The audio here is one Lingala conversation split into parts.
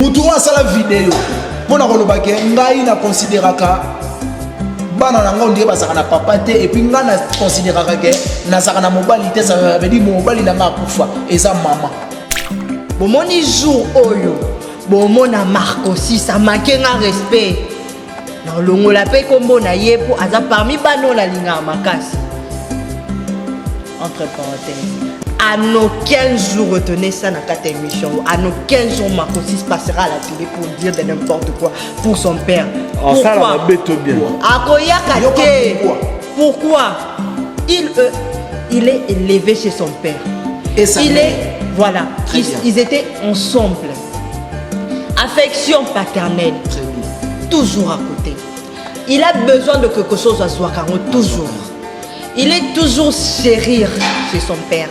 Mutu oyo asala video mpo na koloba ke ngai na consideraka bana na ngai ondire bazalaka na papa te, et puis ngai na consideraka ke nazalaka na mobali te, ça veut dire mobali na ngai akufa, eza mama. Bomoni jour oyo bomona Marcosis amake nga respect, nalongola mpe nkombo na ye mpo aza parmi bana oyo nalingaka makasi. Entre parenthèses, en aucun jour, retenez ça dans cette émission, en aucun jour Marcosis passera à la télé pour dire de n'importe quoi pour son père. Pourquoi? Bien. Akoyaka te. Pourquoi? Il est élevé chez son père. Et sa il mère. Est, voilà, ils étaient ensemble. Affection paternelle. Très bien. Toujours à côté. Il a besoin de quelque chose à Zouakaro, toujours. Il est toujours chérir chez son père.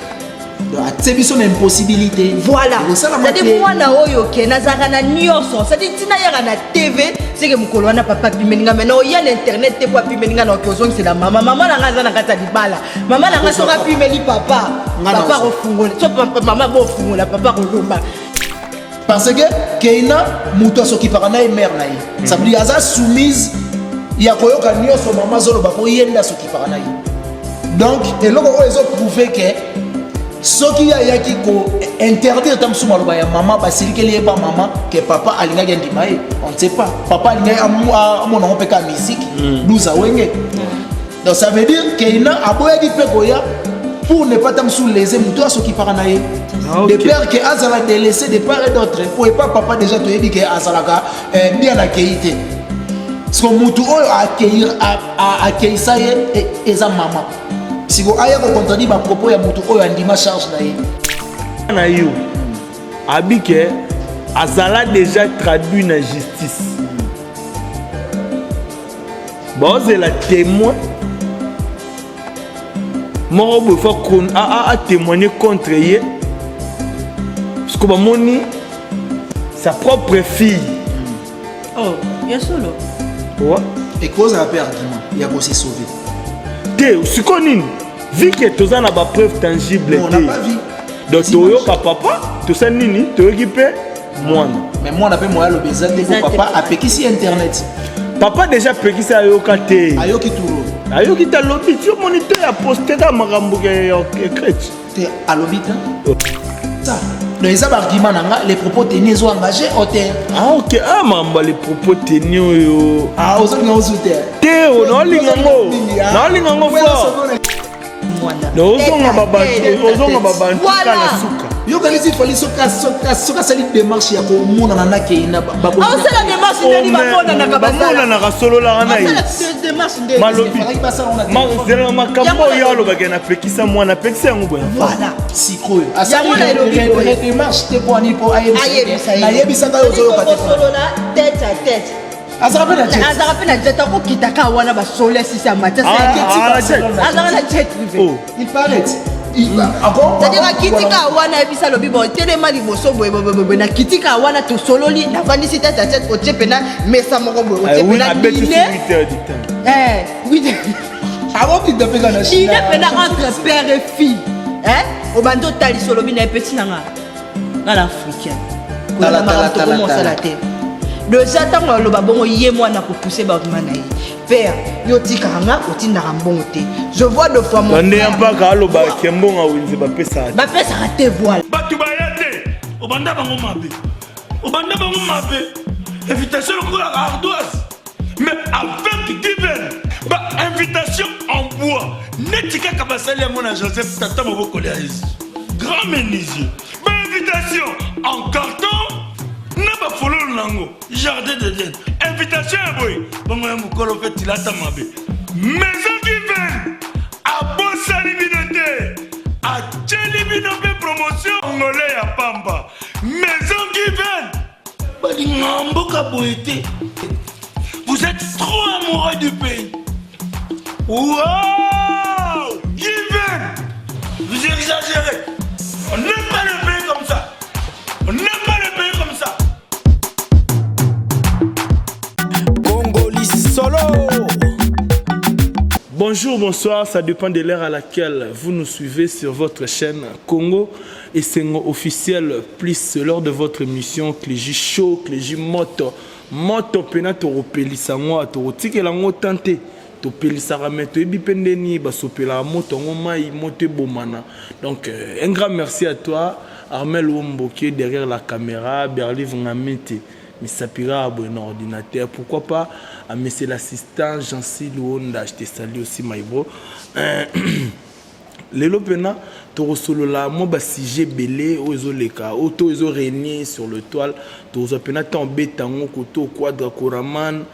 Atie biso na impossibilité. Voilà, c'est-à-dire mwana oyo ke nazalaka na nyonso, c'est-à-dire ntina yaka na TV seke mokolo wana papa apimeli nga, mai oya na internet te po apimeli nga, naoki ozongisela mama. Mama na nga aza na kati ya libala. Mama na nga soki apimeli papa, papa akofungola, so mama bofungola, papa akolomba. Parce que Keina moto asokipaka na ye mare na ye, ça veut dire aza soumise ya koyoka nyonso mama azoloba mpo ye nde asokipaka na ye. Donc eloko oyo ezoprouve ke soki ye ayaki ko-interdire ta mosusu maloba ya mama, basilikeli ye pa mama, ke papa alingaki andima ye, on ne sait pas. Papa alingaki amona yango mpe ka musique 12 awenge. Donc ça veut dire Keina aboyaki mpe koya pour ne pas ta mosusu léser moto asokipaka na ye, de peur ke azala délaissé de part et d'autre. Po epa papa déjà toyebi ke azalaka bien akei te, parce que motu oyo akeisa ye eza mama. Siko aya kocontredire bapropos ya motu oyo andima charge na ye. Na yo abi ke azala déjà traduit na justice, baozela témoin moko boye fo atémoigner contre ye, parce que bamoni sa propre fille. Oh, ya solo. Ouais. Ekozala mpe argument ya kose sauver. Te, sikoyo nini, vu que toza na bapreuve tangible On n'a te. pas vu. Donc toyoka papa, tosali nini, toyoki mpe mwana. Mais mwana mpe moya aloba eza te po papa apekisi internet. Papa déjà apekisi, ayoka te. Ayoki turo. Ayoki te, alobi ti omoni te, aposte kaka makambo ya crèche. Te, alobi te ça. Donc eza baargument na nga, les propos tenus ezo engagé auteur. Ah ok, ah, makambo ya les propos tenus oyo. Ah, ozolinga ozu te. Te, naolinga ngo, naolinga ngo fort. Ozonga babantu kaka na suka. Yokanisi Fally soki asali démarche ya komonana na Keina. Osala démarche ndeni bamonanaka? Bamonanaka, sololaka na ye, malobi zela makambo oyo alobaka, napekisa mwana, apekisa yango boye. Voilà. Sikoyo asali démarche te mpo ani mpo nayebisaka yo, ozoyoka te. Solola tête à tête. Azalaka mpe na jet. Azalaka mpe na jet, akokitaka wana, basole sisi ya mati. Azalaka na jet privé. Il paraît. C'est-à-dire akitika wana, ayebisa, alobi bon, telema liboso boye boye, nakitika wana, tosololi, navandisi tête à tête, otie mpena mesa moko boye, otie mpena dîner, akokita mpe kana. Dîner mpena entre père et fille, obandi otalisa, olobi na ye: petit na nga, nga na africain tokomosala te. Déjà ntango aloba bongo, ye mwana kopousse baargument na ye: père, yo otikaka nga, otindaka mbongo te, je vois deux fois mon nde ya mpaka alobaka mbongo awenze bapesaka. Bapesaka te, voilà. Bato baya te, obanda bango mabe, obanda bango mabe, invitation lokola ardoise, mais avec Given, bainvitation en bois neti kaka basali yango na Joseph, tata mobokoli ya Yesu, grand menuisier, bainvitation en carton na bafololo nango, jardin d'Eden, invitation ya boye bongo ya mokolo mpe tilata mabe. Maison Given abosani bino te, atieli bino mpe promotion ngole ya pamba. Maison Given balinga mboka boye te. Vous êtes trop amoureux du pays. Wow, Given, vous exagérez. On n'aime pas le pays comme ça, on n'aime pas le pays comme ça. Congoli solo. Bonjour. Bonjour, bonsoir, ça dépend de l'heure à laquelle vous nous suivez sur votre chaîne Congo Esengo officiel plus lors de votre émission Clégie Show, Clégie Moto. Moto pena toropelisa yango tokotikela yango tan te topelisaka me toyebi mpe ndeni basopelaka moto yango mai moto ebomana. Donc un grand merci à toi Armel Wombo qui est derrière la caméra, Berlive Ngamete Misapira boye na ordinateur, pourquoi pas à monsieur l'assistant Jancy Luonda, je te salue aussi my bro. Lelo mpena tokosolola mwa basujet ebele oyo ezoleka oyo to ezorégner sur le toile. Tokozwa mpena ntan obeta yango koto Quadra Koraman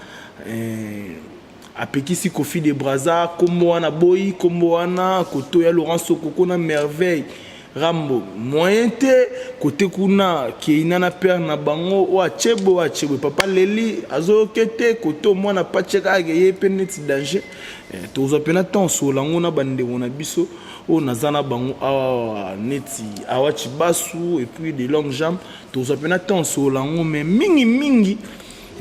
apekisi Kofi de Braza kombo wana boyi kombo wana koto ya Laurent Sokoko na Merveille Rambo moyen te kote kuna Keina na père na bango oyo achebe oyo achebe papa leli azoyoke te kote mwana patie kaka ye mpe neti danger. Tozwa mpena ntan osolola yango na bandeko na biso oyo naza na bango awa neti Awa Chibasu et puis de longue jambe. Tozwa mpena ntan osolola yango, mais mingimingi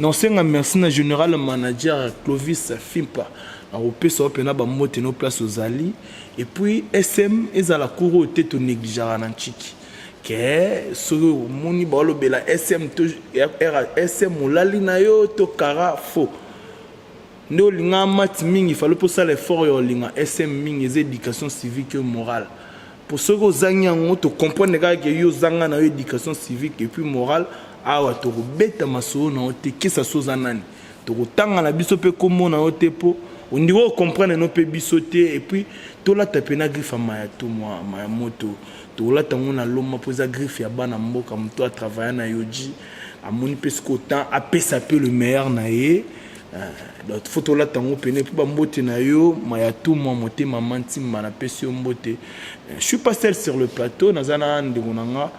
naosenga merci na général manager Clovis Fimpa, nakopesa yo mpena bambote no place ozali. Et puis SM ezala cour oyo te tonégligeaka na ntiki ke soki omoni baolobela SM to SM olali na yo to kara faux nde olinga mati mingi falo mpo osala effort ya olinga SM mingi. Eza éducation civique et morale po soki ozangi yango tocomprendre kaka ke yo ozanga na yo éducation civique et puis morale. Awa tokobeta masolo na yo te kesa so oza nani, tokotanga na biso mpe kombo na yo te mpo ondiri ocomprendre no mpe biso te. Et puis tolata mpe na griffe ya maya to mwa maya moto, tolata yango na lomba mpo eza griffe ya bana mboka. Moto atravaille na Yoji amoni mpe sikoyo temps apesa mpe le meilleur na ye. Donc faut tolata yango pene mpo bambote na yo maya tu mwa motema ma ntimba napesi yo mbote. Je suis pas seul sur le plateau, naza na ndeko na nga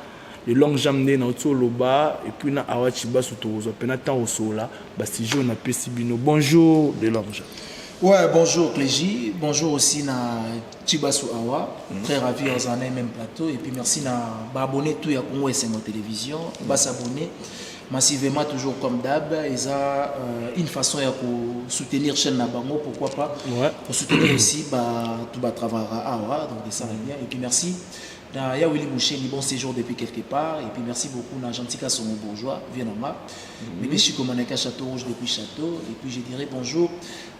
le longue jambe nde nauti oloba et puis na Awa Chibasu. Tokozwa mpena ntango osola basujet oyo napesi bino. Bonjour de longue jambe. Ouais, bonjour Clégie, bonjour aussi na Chibasu Awa, très ravi aux années même plateau et puis merci na ba abonné tout ya Congo Esengo Télévision, ba s'abonner massivement toujours comme d'hab et ça une façon ya ko soutenir chaîne na bango, pourquoi pas pour soutenir aussi ba tout ba travailler awa, donc ça va bien. Et puis merci na ya Willy Boucheni, bon séjour depuis quelque part. Et puis merci beaucoup na Gentika Songo Bourgeois, viens normal. Bébé Chico Maneka Château Rouge depuis Château. Et puis je dirais bonjour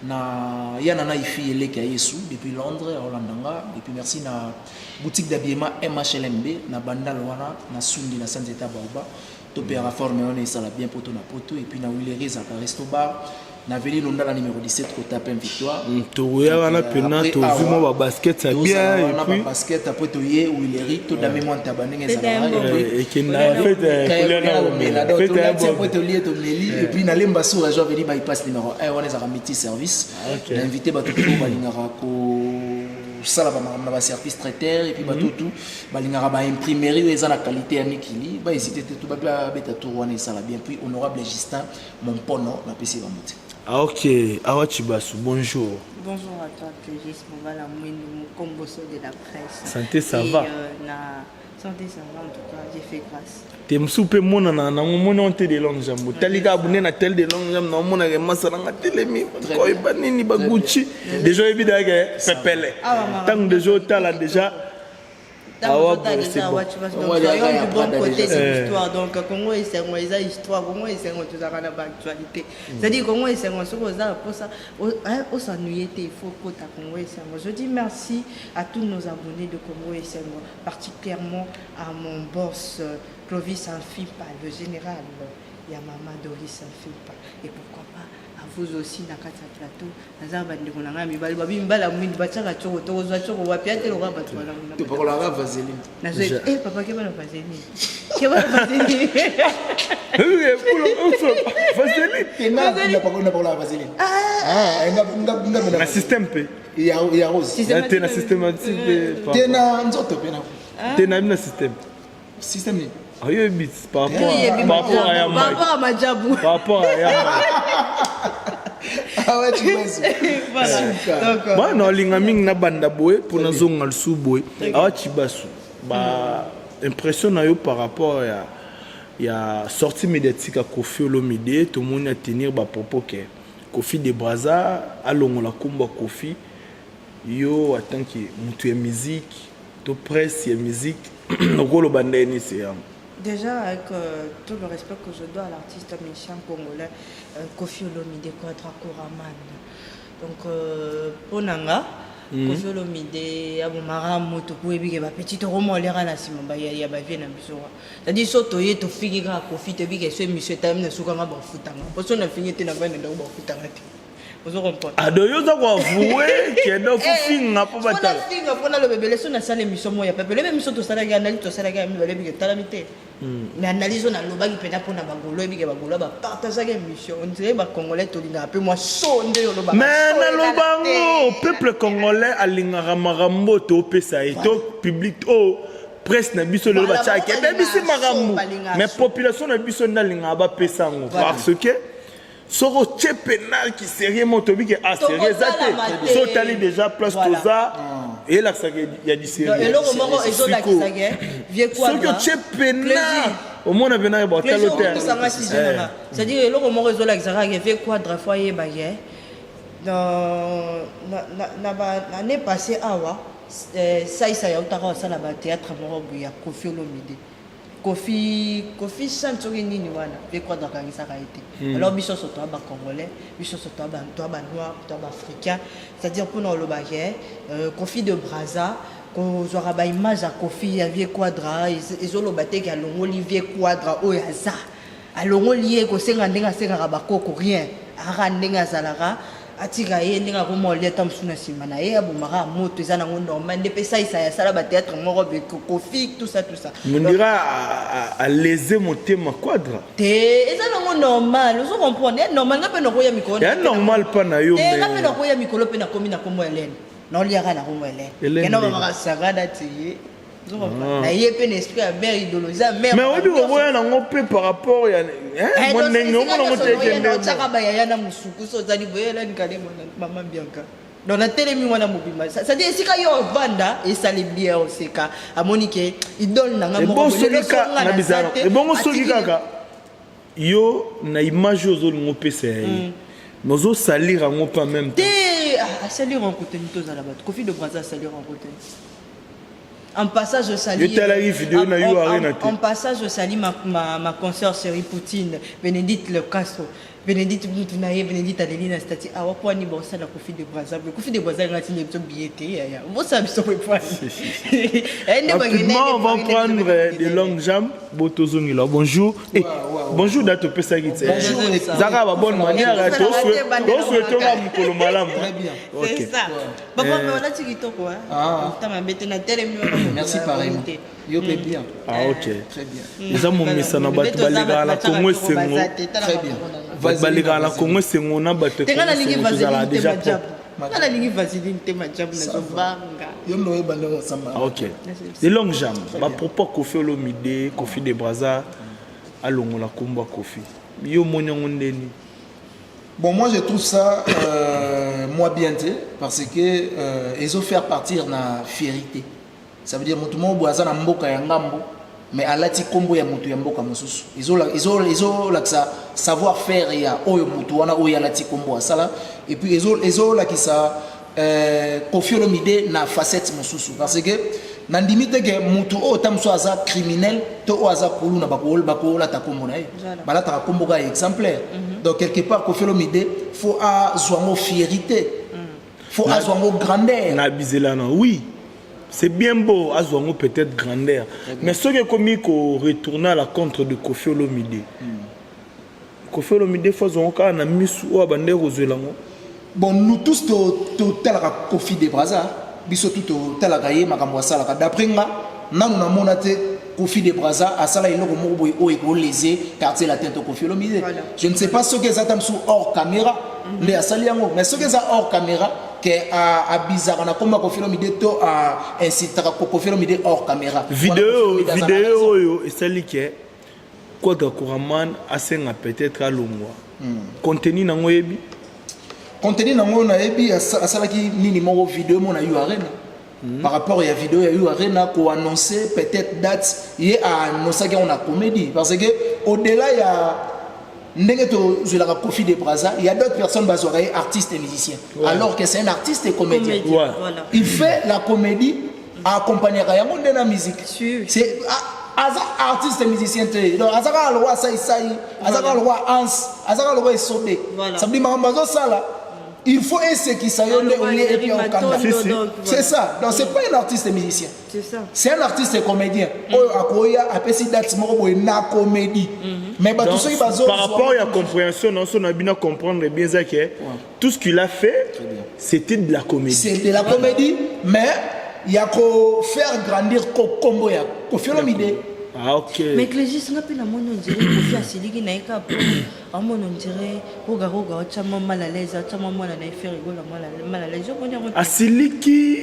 na Yanana Ifi Eleka Yesu depuis Londres, à Hollandanga. Et puis merci na boutique d'habillement MHLMB, na Bandal wana, na Sundi, na Sanzeta Baoba. Topeyaka forme wana esala bien poto na poto. Et puis na Wileri ezalaka resto bar na veli Londala numéro 17 kota plein victoire. Tokoya wana mpena tozwi mwa babasket ya bien et puis basket après toye Wileri todame mwa ntaba ndenge ezalaka. Ekenda fete après tolie tomeli. Et puis nalemba sur région avenue bypass numéro 1 wana ezalaka multi service. Na invité bato to balingaka kosala bamakambo na baservice traiteur et puis bato tu balingaka baimprimerie oyo eza na qualité ya mikili, bahésite te to babeta tour wana esala bien. Puis honorable Justin Mompono napesi bango te. Ah, ok, Awa Chibasu, bonjour. Bonjour à toi, Clégis Bobala Mwindu, Mukomboso de la presse. Santé, ça Et, va? Na santé, ça va en tout cas, j'ai fait grâce. Te mosusu mpe monana nango moni on te de longue jambe otali kaka bunde na tel de longue jambe naomonaka emasa nanga telemi koyeba nini bagucci déjà oyebi dayake pepele ntango déjà otala déjà. Ah ouais, c'est bon. Donc, soyons du bon côté de l'histoire. Donc, Congo Esengo, eza histoire. Congo Esengo, tozalaka na baactualité. C'est-à-dire, Congo Esengo, soki oza mposa os'ennuyer te, il faut kota Congo Esengo. Je dis merci à tous nos abonnés de Congo Esengo, particulièrement à mon boss Clovis Anfipa, le général ya mama Doris Anfipa. Et pourquoi pas à vous aussi na kati ya plateau. Naza bandeko na ngai mibali babi mibali ya mwindu batiaka tioko tokozwa tioko wapi ate lokola bato wana. Topakolaka vaseline. Nazo eh papa keba na vaseline, keba na vaseline. Vaseline. Napakolaka vaseline. Na système mpe. Ya rose. Te na systématique mpe. Te na nzoto mpe na. Te nayebi na système. Système nini? Oyebi par rapport à ya par rapport à majabu. Par rapport à ya. Awa Chibasu. Voilà. Donc, bana olinga mingi nabanda boye mpo nazonga lisusu boye. Awa Chibasu, ba impression na yo par rapport ya sortie médiatique ya Kofi Olomide? Tomoni atenir bapropos ke Kofi de Braza alongola nkombo ya Kofi. Yo en tant que mutu ya musique to presse ya musique, okoloba ndenge nini se yango? Déjà, avec tout le respect que je dois à l'artiste musicien congolais, Koffi Olomide Quadra Koraman. Donc, mpo na nga, Koffi Olomide abomaka moto po oyebi ke bapetit tokomolera na nsima ya bavie na biso wa. C'est-à-dire so toye tofingi kaka Koffi, toyebi ke so émission etami na sukanga, bafutanga po so nafingi te na vai na ndako, bafutanga te. Ozo comprendre? Ado, yo oza koavouer ke do fofinga mpo batala. Finga mpona loba ebele. So nasala émission moko ya pepe, lobi émission tosalaki, analyse tosalaki ya mibale, ebike etalami te, mais analyse oyo nalobaki mpenza mpona bagolo, ebike bagolo bapartageaki émission. On dirait bacongolais tolingaka mpe mwa so nde olobaka. Mais naloba yango, peuple congolais alingaka makambo topesa ye to public oyo presse na biso lelo batiaki ebebisi makambo, mais population na biso nde alingaka bapesa yango, parce que soki otie penalki sérieux mo toyebi ke a sérieux eza te. So otali déjà place toza, eyelakisaka ya du sérieux. Eloko moko ezolakisaka vie. Soki otie pena, omona pena botalo te. C'est-à-dire eloko moko ezolakisaka ke vie Quadra fo ayebake na année passée awa, saisa yautaka osala bathéâtre moko boye ya Koffi Olomide, Koffi chante soki nini wana, vie Quadra akangisaka ye te. Alors biso nyonso toa bacongolais, biso nyonso toa banoir, toa baafricain. C'est-à-dire mpona olobake Koffi de Braza, kozwaka baimage ya Koffi ya vie Quadra, ezoloba te ke alongoli vie Quadra oyo aza, alongoli ye kosenga ndenge asengaka bakoko, rien. Aka ndenge azalaka, atika ye ndenge akoma olia ata mosusu na nsima na ye, abomaka ya moto, eza nango normal. Nde mpe saisa asala bathéâtre moko be Koffi, tout ça, tout ça. Mondira alese motema Quadra. Te, eza nango normal, ozo comprendre, ya normal. Nga mpe nakoya mikolo. Ya normal mpa na yo. Te, nga mpe nakoya mikolo mpe nakomi na kombo Helene, naoliaka na kombo Helene. Kena bamaka sagada te ye na ye mpe na esprit ya mare, idéologie ya mare. Mais oyebi koboya nango mpe par rapport ya mo ndenge omona ngo te. Ekende otiaka bayaya na mosuku so ozali boye elani kale mama Bianca. Donc natelemi wana mobimba, c'est-à-dire esika yo ovanda esali bien, oseka, amoni ke idole na nga. Ebongo soki kaka yo na image oyo ozolinga opesa ya ye, mais ozosalir yango mpe en même temps. Te, asalir yango te. Tozala bato, Koffi de Braza asalir yango te. En passant, je salue. Yotalaki vidéo na yo arena te. En passant, je salue ma consoeur chérie Poutine, Bénédicte Le Castro. Bénédicte mutu na ye, Bénédicte aleli na statut awa po ani bosala Koffi de Braza. Koffi de Braza ngati ne biso billet te yaya. Bosala biso po po. Rapidement, on va prendre de longues jambes. Botozongela. Bonjour. Eh, bonjour date opesaki te. Zaka ba bonne manière, tosouhaite nga mokolo malamu. Très bien. C'est ça. Papa, mais on a dit kitoko hein. Ah. Tama bete na telemi wana. Merci pareillement. Yo pe bien. Ah ok. Très bien. Eza momesana, bato balekaka na Kongo Esengo. Très bien. Bato balekaka na Kongo Esengo na bato Tenga nalingi tozala vaseline te déjà majabu. propre. Nga nalingi vaseline te majabu, nazobanga. Yo ndo oyeba ndenge osamba. Ah, ok. De longues jambes. Bapropos Koffi Olomide, Koffi de Braza alongola kombo ya Koffi. Yo moni yango ndeni? Bon, moi je trouve ça moi bien te, parce que ils ont fait partir na fierté. Ça veut dire mutu moko boye aza na mboka ya ngambo, mais alati kombo ya mutu ya mboka mosusu. Ezolakisa savoir faire ya oyo mutu wana oyo alati kombo asala, et puis ezolakisa Koffi Olomide na facette mosusu, parce que nandimi te ke mutu oyo ta mosusu aza criminel to oyo aza kuluna bakolata kombo na ye. Balataka kombo kaka exemplaire. Donc quelque part Koffi Olomide faut azwa yango fierité, faut azwa yango grandeur. Na bizelana, oui, c'est bien beau, azwa yango peut-être grandeur, mais soki ekomi koretourner à la contre de Koffi Olomide, Koffi Olomide fo azwa yango kaka na misu oyo abandeki kozwela yango. Bon, nous tous totalaka Koffi de Braza, biso tu totalaka ye makambo asalaka. D'après nga, nanu namona te Koffi de Braza asala eloko moko boye oyo ekolese Quartier Latin to Koffi Olomide. Je ne sais pas soki eza ta mosusu hors caméra nde asali yango, mais soki eza hors caméra ke abizaka na komba Koffi Olomide to aincitaka Koffi Olomide hors caméra. Video oyo esali ke Quadra Koraman asenga peut-être alongwa, contenu nango oyebi? Contenu nango nayebi, asalaki nini moko, video mo na U Arena. Par rapport ya video ya U Arena, koannonce peut-être date, ye aannonsaki yango na comédie, parce que au-delà ya Ndenge tozwelaka Koffi de Brazza, il y a d'autres personnes bazwaka ye artiste et musicien. Alors que c'est un artiste et comédien. Comédien, voilà. Il fait la comédie, accompagnera yango nde na musique. Si. C'est aza artiste et musicien te. Donc aza kaka lokola Sai Sai, aza kaka lokola Hans, aza kaka lokola Esobe. Voilà. Ça veut dire makambo azosala, il faut esekisa yo nde Lokola olie et puis Jerry okanga. Matondo, Si, si. donc, C'est voilà. ça. Donc c'est pas un artiste et musicien. C'est ça. C'est un artiste et comédien. Oyo akoya apesi date moko boye na comédie. Mais bato Donc, soki bazo par rapport à la compréhension, non, on a bien comprendre bien ça que tout ce qu'il a fait, c'était de la comédie. C'est de la comédie, mais il y a ko faire grandir ko kombo ya Koffi Olomide. Ah ok. Mais Clégis, nga mpe namoni on dirait Koffi asiliki na ye kaka po amoni on dirait Roga Roga otya mwa mal à l'aise, atya mwa mwana na ye Ferre Gola mal à l'aise. Omoni yango te? Asiliki,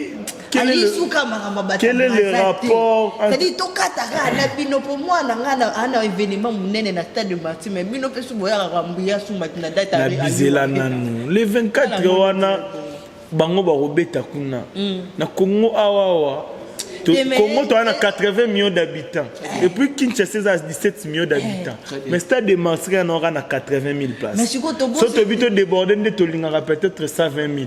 quel est le Alisuka makambo ya bato quel est le baza te. rapport entre- C'est-à-dire tokataka na bino po mwana nga ana événement monene na stade de Martyr, mais bino mpe su boyaka kwambuya su bato na date. Na bizela nanu le 24 wana bango bakobeta kuna na Congo awa awa. Te, mais- Congo toza na 80 millions d'habitants et puis Kinshasa eza 17 millions d'habitants, mais stade de Martyrs yana oka na 80 000 places. Mais sikoyo So tobi todéborde nde tolingaka peut-être 120 000.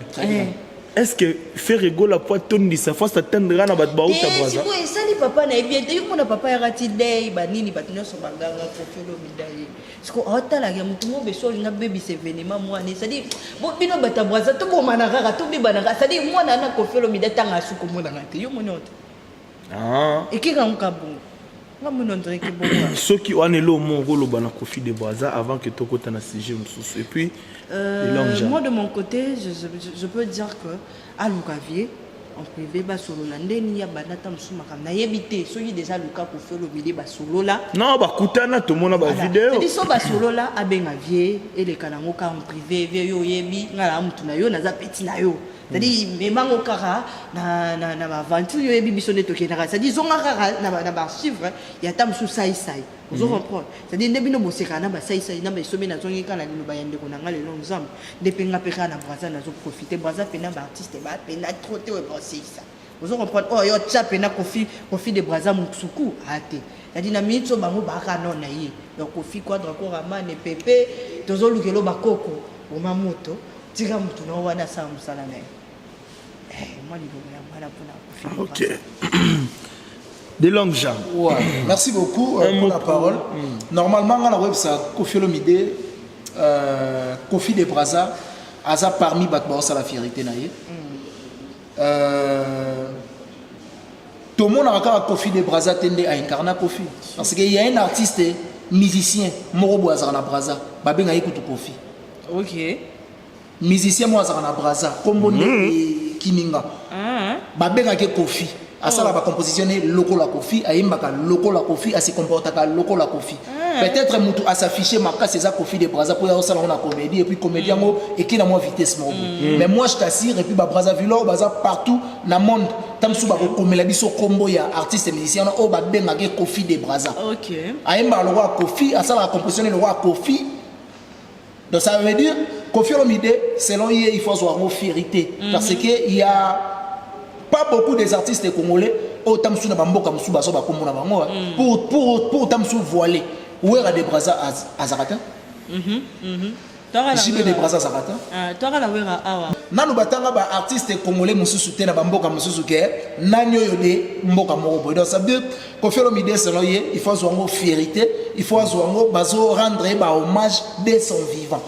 Est-ce que Ferre Gola po atondisa faut s'attendre na bato bauta Te, Braza? sikoyo esali papa na ye bien te. Yo mona papa yaka ti dei banini, bato nyonso baganga Koffi Olomide ye. Sikoyo aotalaka motu mo beso olinga bebisa événement mwana. C'est-à-dire bino bato ya Braza tobomana kaka, tobebana kaka. C'est-à-dire mwana na Koffi Olomide ntanga asuki omonaka te. Yo moni ote Ah. ekeka ngo ka bongo, nga moni ondreke bongo. Soki wana elo moko oloba na Koffi de Braza avant que tokota na sujet mosusu et puis les longues jambes. Moi, de mon côté, je peux dire que aluka vie en privé, basolola ndeni ya banda ta mosusu makambo nayebi te. Soki déjà aluka Koffi Olomide, basolola. Non, bakutana, tomona bavideo. C'est-à-dire so basolola, abenga vie, eleka nango kaka en privé. Vie, yo oyebi nga na mutu na yo, naza petit na yo. C'est-à-dire memango kaka na baaventure, yo oyebi biso nde tokendaka. C'est-à-dire zonga kaka na baarchive ya ta mosusu saisai, ozo comprendre. C'est-à-dire nde bino bosekaka na basaisai na baesomi. Nazongi kaka na liloba ya ndeko na nga lelo Nzambe nde mpe nga mpe kaka na Braza nazoprofite. Braza mpena baartiste bapena trop te oyo baoseisa, ozo comprendre. Oyo tya mpena Koffi de Braza mosuku ate. C'est-à-dire na miniti oyo bango baka no na ye. Donc Koffi Quadra Koramane pepe tozolukela bakoko oma moto tika motu na wana asala mosala na ye. Mwa liloba ya mwana mpona Koffi de Ok. Braza. Des longues jambes. Ouais. Merci beaucoup Un pour mot la parole. Normalement, dans la web, ça Koffi Olomide, Koffi de Brazza, aza parmi bato baosala la fierté na ye. Tout le monde a kaka Koffi de Brazza te nde aincarna Koffi. Parce qu'il y a un artiste musicien, moko boye azalaka na Brazza, babenga ye kutu Koffi. Musicien moko azalaka na Brazza, kombo nde Kininga. Babengaki Koffi. Asala bacomposition ne lokola Koffi, ayembaka lokola Koffi, ase comportaka lokola Koffi. Peut-être mutu asaffiche makasi eza Koffi de Braza mpo ya osala ngo na comédie et puis comédie yango eke na mwa vitesse moko boye. Mais moi je t'assure, et puis babrazzaville oyo baza partout na monde, ta mosusu bakokomela biso kombo ya artiste musicien wana oyo babengaki Koffi de Braza. Ayembaka lokola Koffi, asalaka composition ne lokola Koffi. Donc ça veut dire Koffi Olomide, selon ye, il faut azwa yango fierté, parce que il y a pas beaucoup des artistes congolais oyo ta mosusu na bamboka mosusu bazwa bakombo na bango pour ta mosusu voiler. Wera de Braza azalaka te, JB de Braza azalaka te. Twaka na Wera awa. Nanu batanga baartiste congolais mosusu te na bamboka mosusu ke nani oyo de mboka moko boye. Donc ça veut dire Koffi Olomide, selon ye, il faut azwa yango fierté, il faut azwa yango bazo rendre ye bahommage dès son vivant.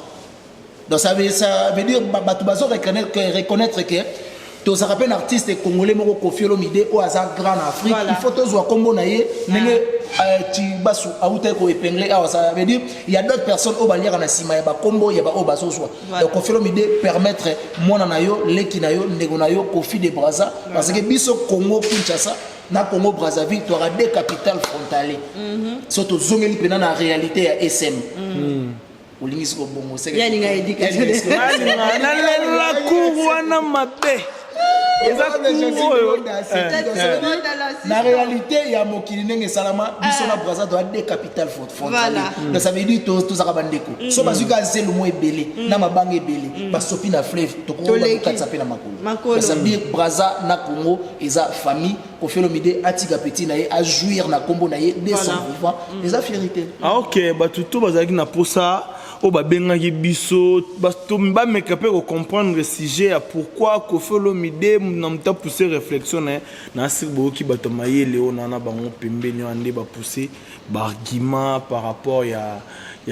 Donc ça veut dire bato bazo reconnaître ke tozalaka mpe na artiste congolais moko Koffi Olomide oyo aza grand na Afrique. Il faut tozwa nkombo na ye ndenge Tibasu autaki koépingle awa. Ça veut dire il y a d'autres personnes oyo baliaka na nsima ya bakombo ya baoyo bazozwa. Donc Koffi Olomide, permettre mwana na yo, leki na yo, ndeko na yo Koffi de Braza, parce que biso Congo Kinshasa na Congo Brazzaville toaka deux capitales frontalier. So tozongeli mpena na réalité ya SM, olingi siko bongo. Yalinga éducation. Nalela cour wana mabe eza cour oyo. Na réalité ya mokili ndenge esalama, biso na Braza toa deux capitales frontalier. Donc ça veut dire tozalaka bandeko. So bazwi kaka zelo mo ebele na mabanga ebele, basopi na fleuve, tokokatisa mpe na makolo. Ça veut dire Braza na Congo eza famille. Koffi Olomide atika petit na ye ajouir na nkombo na ye dès son vivant, eza fierté. Ah ok, bato to bazalaki na posa. oyo babengaki biso bameka mpe kocomprendre sujet ya pourquoi Koffi Olomide na moto apousse réflexion na ye. Na asiri boyoki bato ya mayele oyo na bango pembeni wana nde bapousse baargument par rapport ya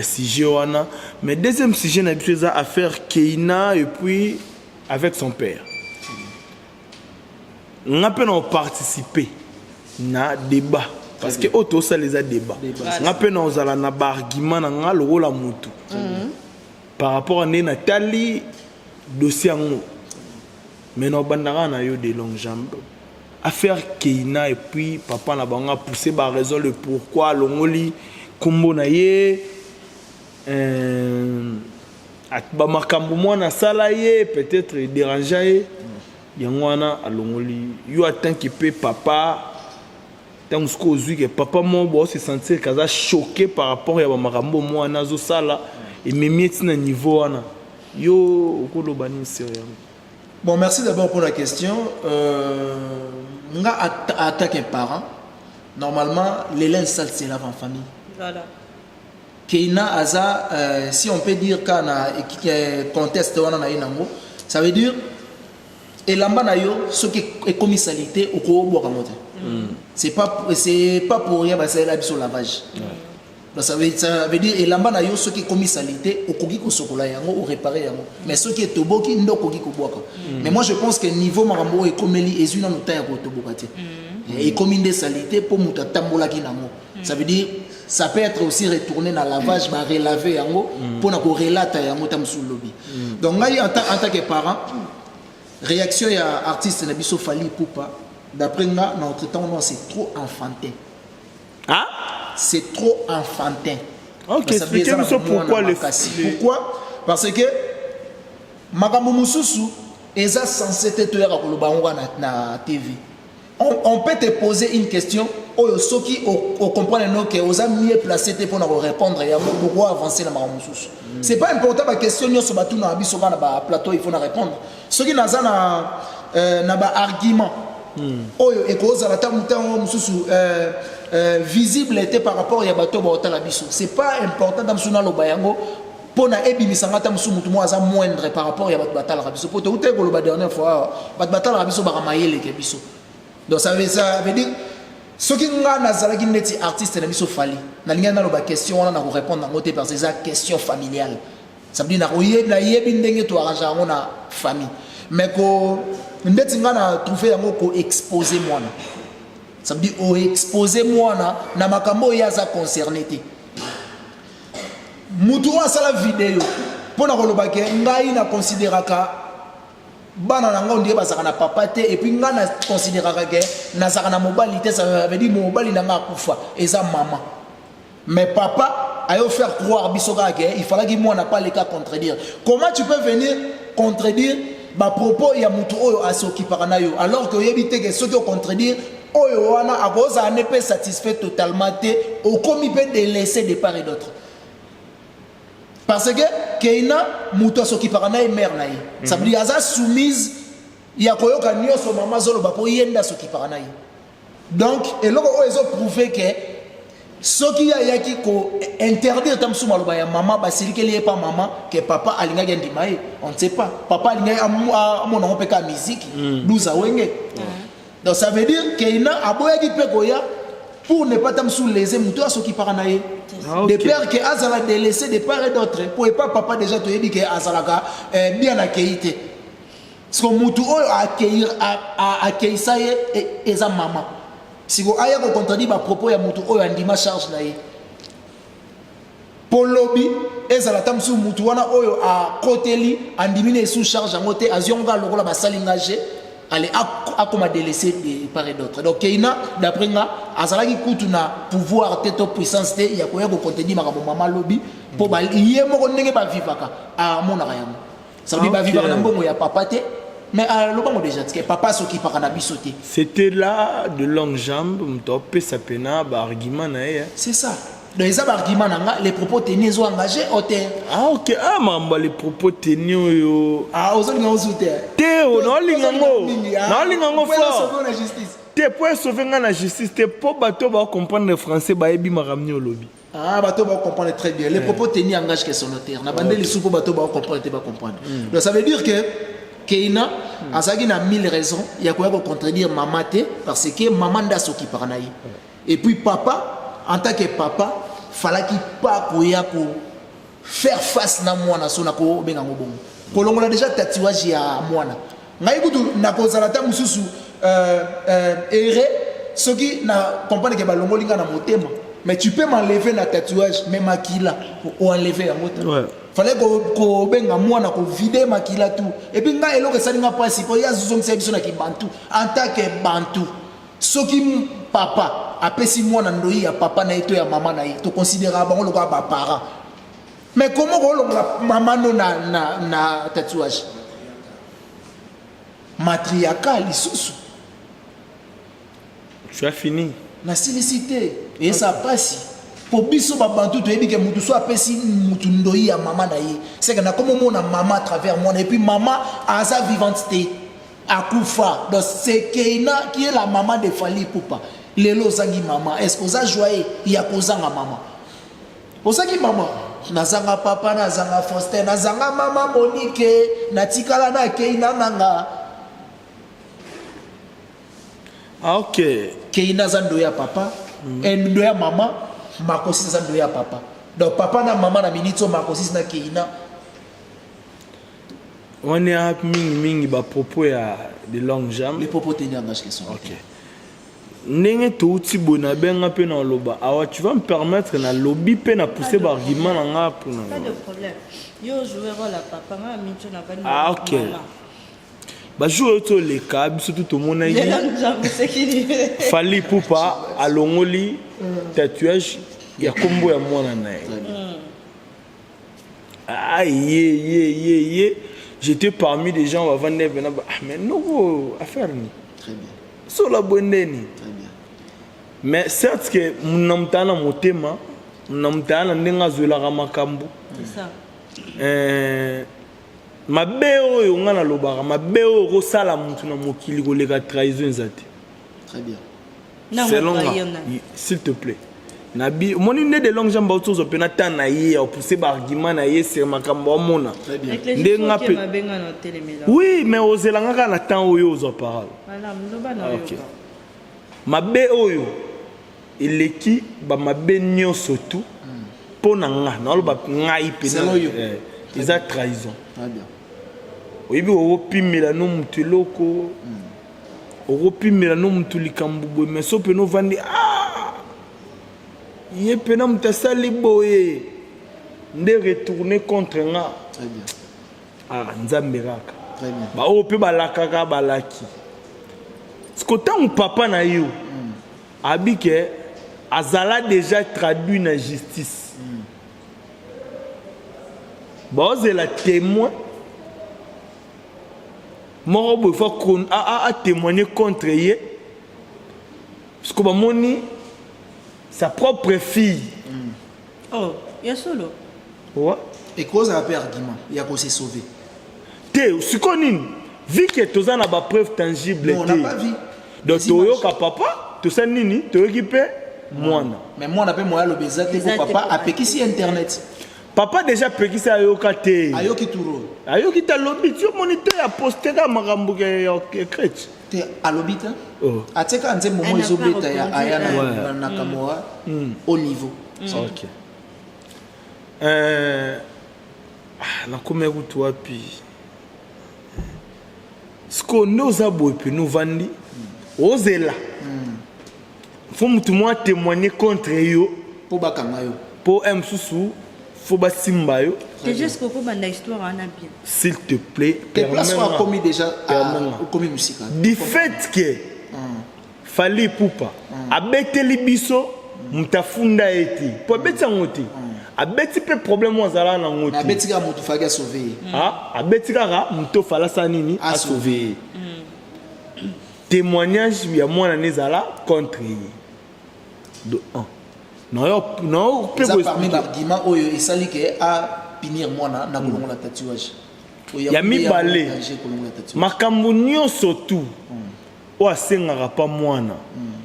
sujet wana. Mais deuxième sujet na biso eza affaire Keina et puis avec son père. Nga mpe na oparticipe na débat, parce que oyo tosala eza débat. Nga mpe na ozala na baargument na nga lokola motu par rapport a ndenge natali dossier yango. Mais na obandaka na yo de longue jambe, affaire Keina et puis papa na bango apousse baraison le pourquoi alongoli nkombo na ye, bamakambo mwana asala ye, peut-être edérangea ye, yango wana alongoli yo. Atanki mpe papa, ntango soki ozwi ke papa moko bo se sentir ke aza choqué par rapport ya bamakambo mwana azosala, ememi eti na niveau wana, yo okoloba nini sur yango? Bon, merci d'abord pour la question. Nga, en tant que parent, normalement, les linges sales se lavent en famille. Voilà. Keina aza, si on peut dire qu'un conteste wana na ye nango, ça veut dire elamba na yo soki ekomi salité, okobwaka yango te. C'est pas pour rien basalela biso lavage. Donc ça veut dire elamba na yo soki ekomi salité, okoki kosokola yango, oréparer yango, mais soki etoboki nde okoki kobwaka. Mais moi, je pense que niveau makambo oyo ekomeli, ezwi nano temps ya kotoboka te. Ekomi nde salité mpo moto atambolaki nango. Ça veut dire ça peut être aussi retourné na lavage, barelave yango mpona korelata yango ta mosusu lobi. Donc ngai, en tant que parent, réaction ya artiste na biso Fally Ipupa, d'après nga, na entre temps, non, c'est trop enfantin. Ah. C'est trop enfantin. Ok, expliquez-nous pourquoi le Pourquoi? Parce que makambo mosusu eza censé te toyaka koloba yango na TV. On peut te poser une question oyo soki ocomprendre no ke oza mieux placé te mpona korépondre yango, pourquoi avancer na makambo mosusu? C'est pas important baquestion nyonso batuna biso kaka na baplateau, il faut na répondre. Soki naza na baargument oyo ekozala ta motango mosusu visible te par rapport ya bato baotala biso, c'est pas important ta mosusu naloba yango mpona ebimisanga ta mosusu motu moko aza moindre par rapport ya bato batalaka biso. Po toutai koloba dernière fois, bato batalaka biso baka mayeleke biso. Donc ça veut dire soki nga nazalaki neti artiste na biso Fally, nalingi naloba question wana, na korépondre yango te, parce que eza question familiale. Ça veut dire nayebi ndenge toarrange yango na famille. Mais ko ndeti nga na trouve yango koexpose mwana, ça veut dire oexpose mwana na makambo oyo aza concerné te. Mutu oyo asala video mpo na koloba ke ngai na considéraka bana na ngai ondire bazalaka na papa te, et puis ngai na considéraka ke nazalaka na mobali te, ça veut dire mobali na ngai akufa, eza mama. Mais papa ayo faire croire biso kaka ke il fallaki mwana pas leka contredire. Comment tu peux venir contredire bapropos ya motu oyo asokipaka na yo, alors que oyebi te ke soki ocontredire oyo wana, akozala ne mpe satisfait totalement te, okomi mpe délaissé de part et d'autre? Parce que Keina, moto asokipaka na ye mare na ye, ça veut dire aza soumise ya koyoka nyonso mama azoloba, mpo ye nde asokipaka na ye. Donc eloko oyo ezoprouve ke soki ye ayaki kointerdire ta mosusu maloba ya mama, basilikeli ye pa mama, ke papa alingaki andima ye, on ne sait pas. Papa alingaki amona yango mpe kaka miziki 12 awenge. Donc ça veut dire Keina aboyaki mpe koya pour ne pas ta mosusu léser moto asokipaka na ye, de peur ke azala délaissé de part et d'autre. Po epa papa déjà toyebi ke azalaka bien akei te, parce que motu oyo akeisa ye eza mama. Siko aya kocontredire bapropos ya motu oyo andima charge na ye, mpo lobi ezala ta mosusu motu wana oyo akoteli andimi na esu charge yango te, azwi yango kaka lokola basali nga je ale akoma délaissé de part et d'autre. Donc Keina, d'après nga, azalaki kutu na pouvoir te to puissance te ya koya kocontredire makambo mama lobi, mpo ye moko ndenge bavivaka amonaka yango. Ça veut dire bavivaka na mbongo ya papa te, mais alobango déjà ke papa asokipaka na biso te. C'était là de longue jambe, moto apesa pena baargument na ye. C'est ça. Donc eza baargument na nga, les propos tenus ezo engagé auteur. Ah ok, ah, makambo les propos tenus oyo. Ah, ozolinga ozu te. Te, naolinga ngo, naolinga ngo fort na justice. Te, po esauve nga na justice te, mpo bato bacomprendre français, bayebi makambo nini olobi. Ah, bato ba comprendre très bien. Les propos tenus engagent que son notaire. Na bandeli okay. Soupo bato ba comprendre te ba comprendre. Donc ça veut dire que Keina azalaki na mille raisons ya koya ko contredire mama te parce que mama nde asokipaka na ye. Et puis papa, en tant que papa, falaki pas koya ko faire face na mwana so na kobenga yango bongo. Kolongola déjà tatouage ya mwana. Ngai kutu nakozala ta mosusu erré soki na comprendre ke balongoli nga na motema. Mais tu peux m'enlever na tatouage mais makila o enlever yango te. Ouais. Fallait kobenga mwana kovide makila tout. Et puis ngai eloko esali nga mpasi po ye azozongisa biso na kibantu en tant que bantu. Soki papa apesi mwana ndoi ya papa na ye to ya mama na ye, toconsidéraka bango lokola baparent. Mais comment kolongola mama no na tatouage matriarcat lisusu? Tu as fini. Nasilisi te, eza pasi po biso babantu toyebi ke mutu so apesi mutu ndoi ya mama na ye, c'est que nakomi omona mama à travers mwana. Et puis mama aza vivante te, akufa. Donc c'est Keina qui est la maman de Fally Ipupa. Lelo ozangi mama, est ce que oza joyeux ya kozanga mama? Ozangi mama, nazanga papa, nazanga Faustin, nazanga mama Monique, natikala na Keina nanga. Ah, ok. Keina aza ndo ya papa, ndo ya mama, Makosis aza ndo ya papa. Donc papa na mama na minute oyo, Makosis na Keina. Wana mingi mingi ba propos ya de longue jambe. Les propos tenus engagent que son. Ok. Ndenge touti boye, nabenga mpe na oloba awa, tu vas me permettre na lobi mpe na pousser baargument na nga mpona. Pas de problème. Yo jouer rôle ya papa, nga minso na vandi. Ah, ok. Bajour oyo toleka biso tu tomonaki lelo nzambe sekili. Fally Ipupa alongoli tatouage ya nkombo ya mwana na ye. Ah, ye ye ye ye, j'étais parmi des gens bavandi pena ba, ah, mais noko affaire ni Très bien. Sola boye ndeni. Très bien. Mais certes ke na moto aya na motema, na moto aya na ndenge azwelaka makambo. C'est ça. Mabe oyo nga nalobaka, mabe oyo okosala motu na mokili koleka trahison eza te. Très bien. Non, Selon nga, trahir na. S'il te plaît, nabi omoni nde de longue jambe bauti ozwa mpena temps na ye ya opousse baargument na ye sur makambo amona. Très bien. Nde nga pe- Mabenga na otelemela. Oui, mais ozelanga kaka na temps oyo ozwa parole. Malamu, loba na Ah, ok. oyoka. Mabe oyo eleki bamabe nyonso tu mpo na nga, naloba ngai pena, Selon yo. Eza trahison. Très bien. Oyebi, okopimela no motu eloko, okopimela no motu likambo boye, mais so pena ovandi, ah, ye pena moto asali boye nde retourne contre nga. Très bien. Ah, nzambe kaka. Très bien. Baoyo mpe balakaka balaki siko ntango papa na yo abi ke azala déjà traduit na justice, baozela témoin moko boye fo atémoigner contre ye, parce que bamoni sa propre fille. Oh, ya solo. Ouais. Ekozala mpe argument ya kose sauver. Te, sikoyo nini, vu que toza na bapreuve tangible Non, on te. n'a pas vu. Donc Les images. toyoka papa, tosali nini, toyoki mpe mwana. Mais mwana mpe moya aloba eza te Eza po te papa po apekisi internet. Papa déjà apekisi, ayoka te. Ayoki turo. Ayoki te, alobi ti omoni te, aposte kaka makambo ke ya chrétien. Te, alobi te. Oh. Atieka nzembo mo Elle n'a pas ezobeta ya répondu, aya na, Ouais. na Nakamura au niveau. Ok. Ah, nakomi kutu wapi sikoyo? Nde oza boye pene, ovandi, ozela fo mutu moko atémoigne contre yo. Mpo bakanga yo. Mpo un mosusu fo basimba yo. Déjà ce koko banda histoire wana bien. S'il te plaît. Te, place oyo permets-moi. akomi déjà Permets-moi. okomi mosika. Du fait que Fally Ipupa abeteli biso moto afunda ye te, mpo abeti yango te, abeti mpe problème oyo azalaka nango Mais te. abeti kaka motu faki asauve ye. Ah, abeti kaka moto ofala asala nini? Asauve. Asauve ye. Témoignage ya mwana ne ezala contre ye de 1 nayo mpe. Eza parmi baargument oyo esali ke apunir mwana na kolongola tatouage. Oyo Ya mibale. danger kolongola tatouage. Makambo nyonso tu oyo asengaka pa mwana.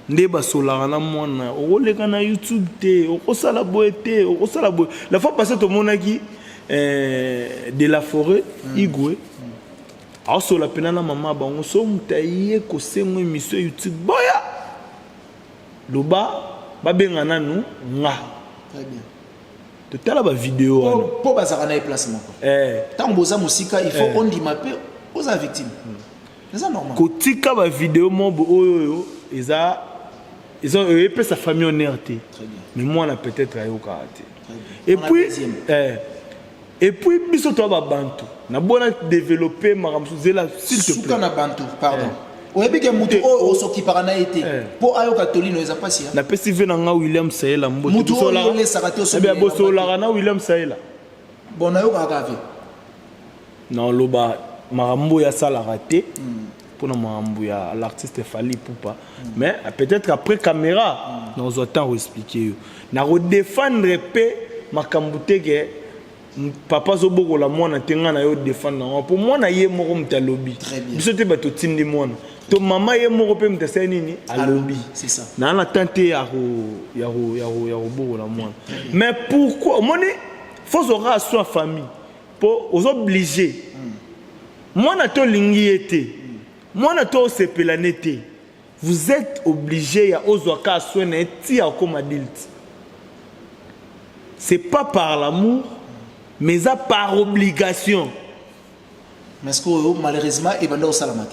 Nde basolaka na mwana, okoleka na YouTube te, okosala boye te, okosala boye. La fois passée tomonaki eh, de la forêt mm. Igwe mm. aosola mpena na mama bango so moto aye kosengo émission YouTube boya loba babenga nanu nga. Très bien. Totala ba video wana. Po bazalaka na ye place moko. Eh. Tango boza mosika, il faut eh. ondima pe oza victime. Eza normal. Kotika ba video moko oyo oyo eza eza epesa famille honneur te. Mais mwana peut-être ayokaka te. Et puis eh, et puis biso toa ba bantu. Na bona développer makambo zela s'il te plaît. Suka na bantu, pardon. Eh. Oyebi ke mutu oyo osokipaka na ye te po ayoka toli no eza pasi. Napesi ve na nga William Sayela mbote. Mutu oyo olesaka te osobi. Bosololaka na William Sayela. Bon nayokaka kaka ve. Naoloba makambo oyo asalaka te mpona makambo ya l'artiste Fally Ipupa. Mais peut-être après caméra nazwa temps koexplike yo. Nakodefendre mpe makambo te ke papa azobokola mwana te, ngai na yo defendre yango mpo mwana ye moko moto alobi. Biso te bato totindi mwana to mama ye moko mpe moto asali nini alobi. Naa na temps te ya kobokola mwana. Mais pourquoi omoni faut ozwaka soin famille mpo oza obligé mwana to olingi ye te, mwana to osepela ne te, vous êtes obligé ya ozwaka soin na ye ti akoma adulte. C'est pas par l'amour, mais ça par obligation. Mais ce que malheureusement, il va salamate.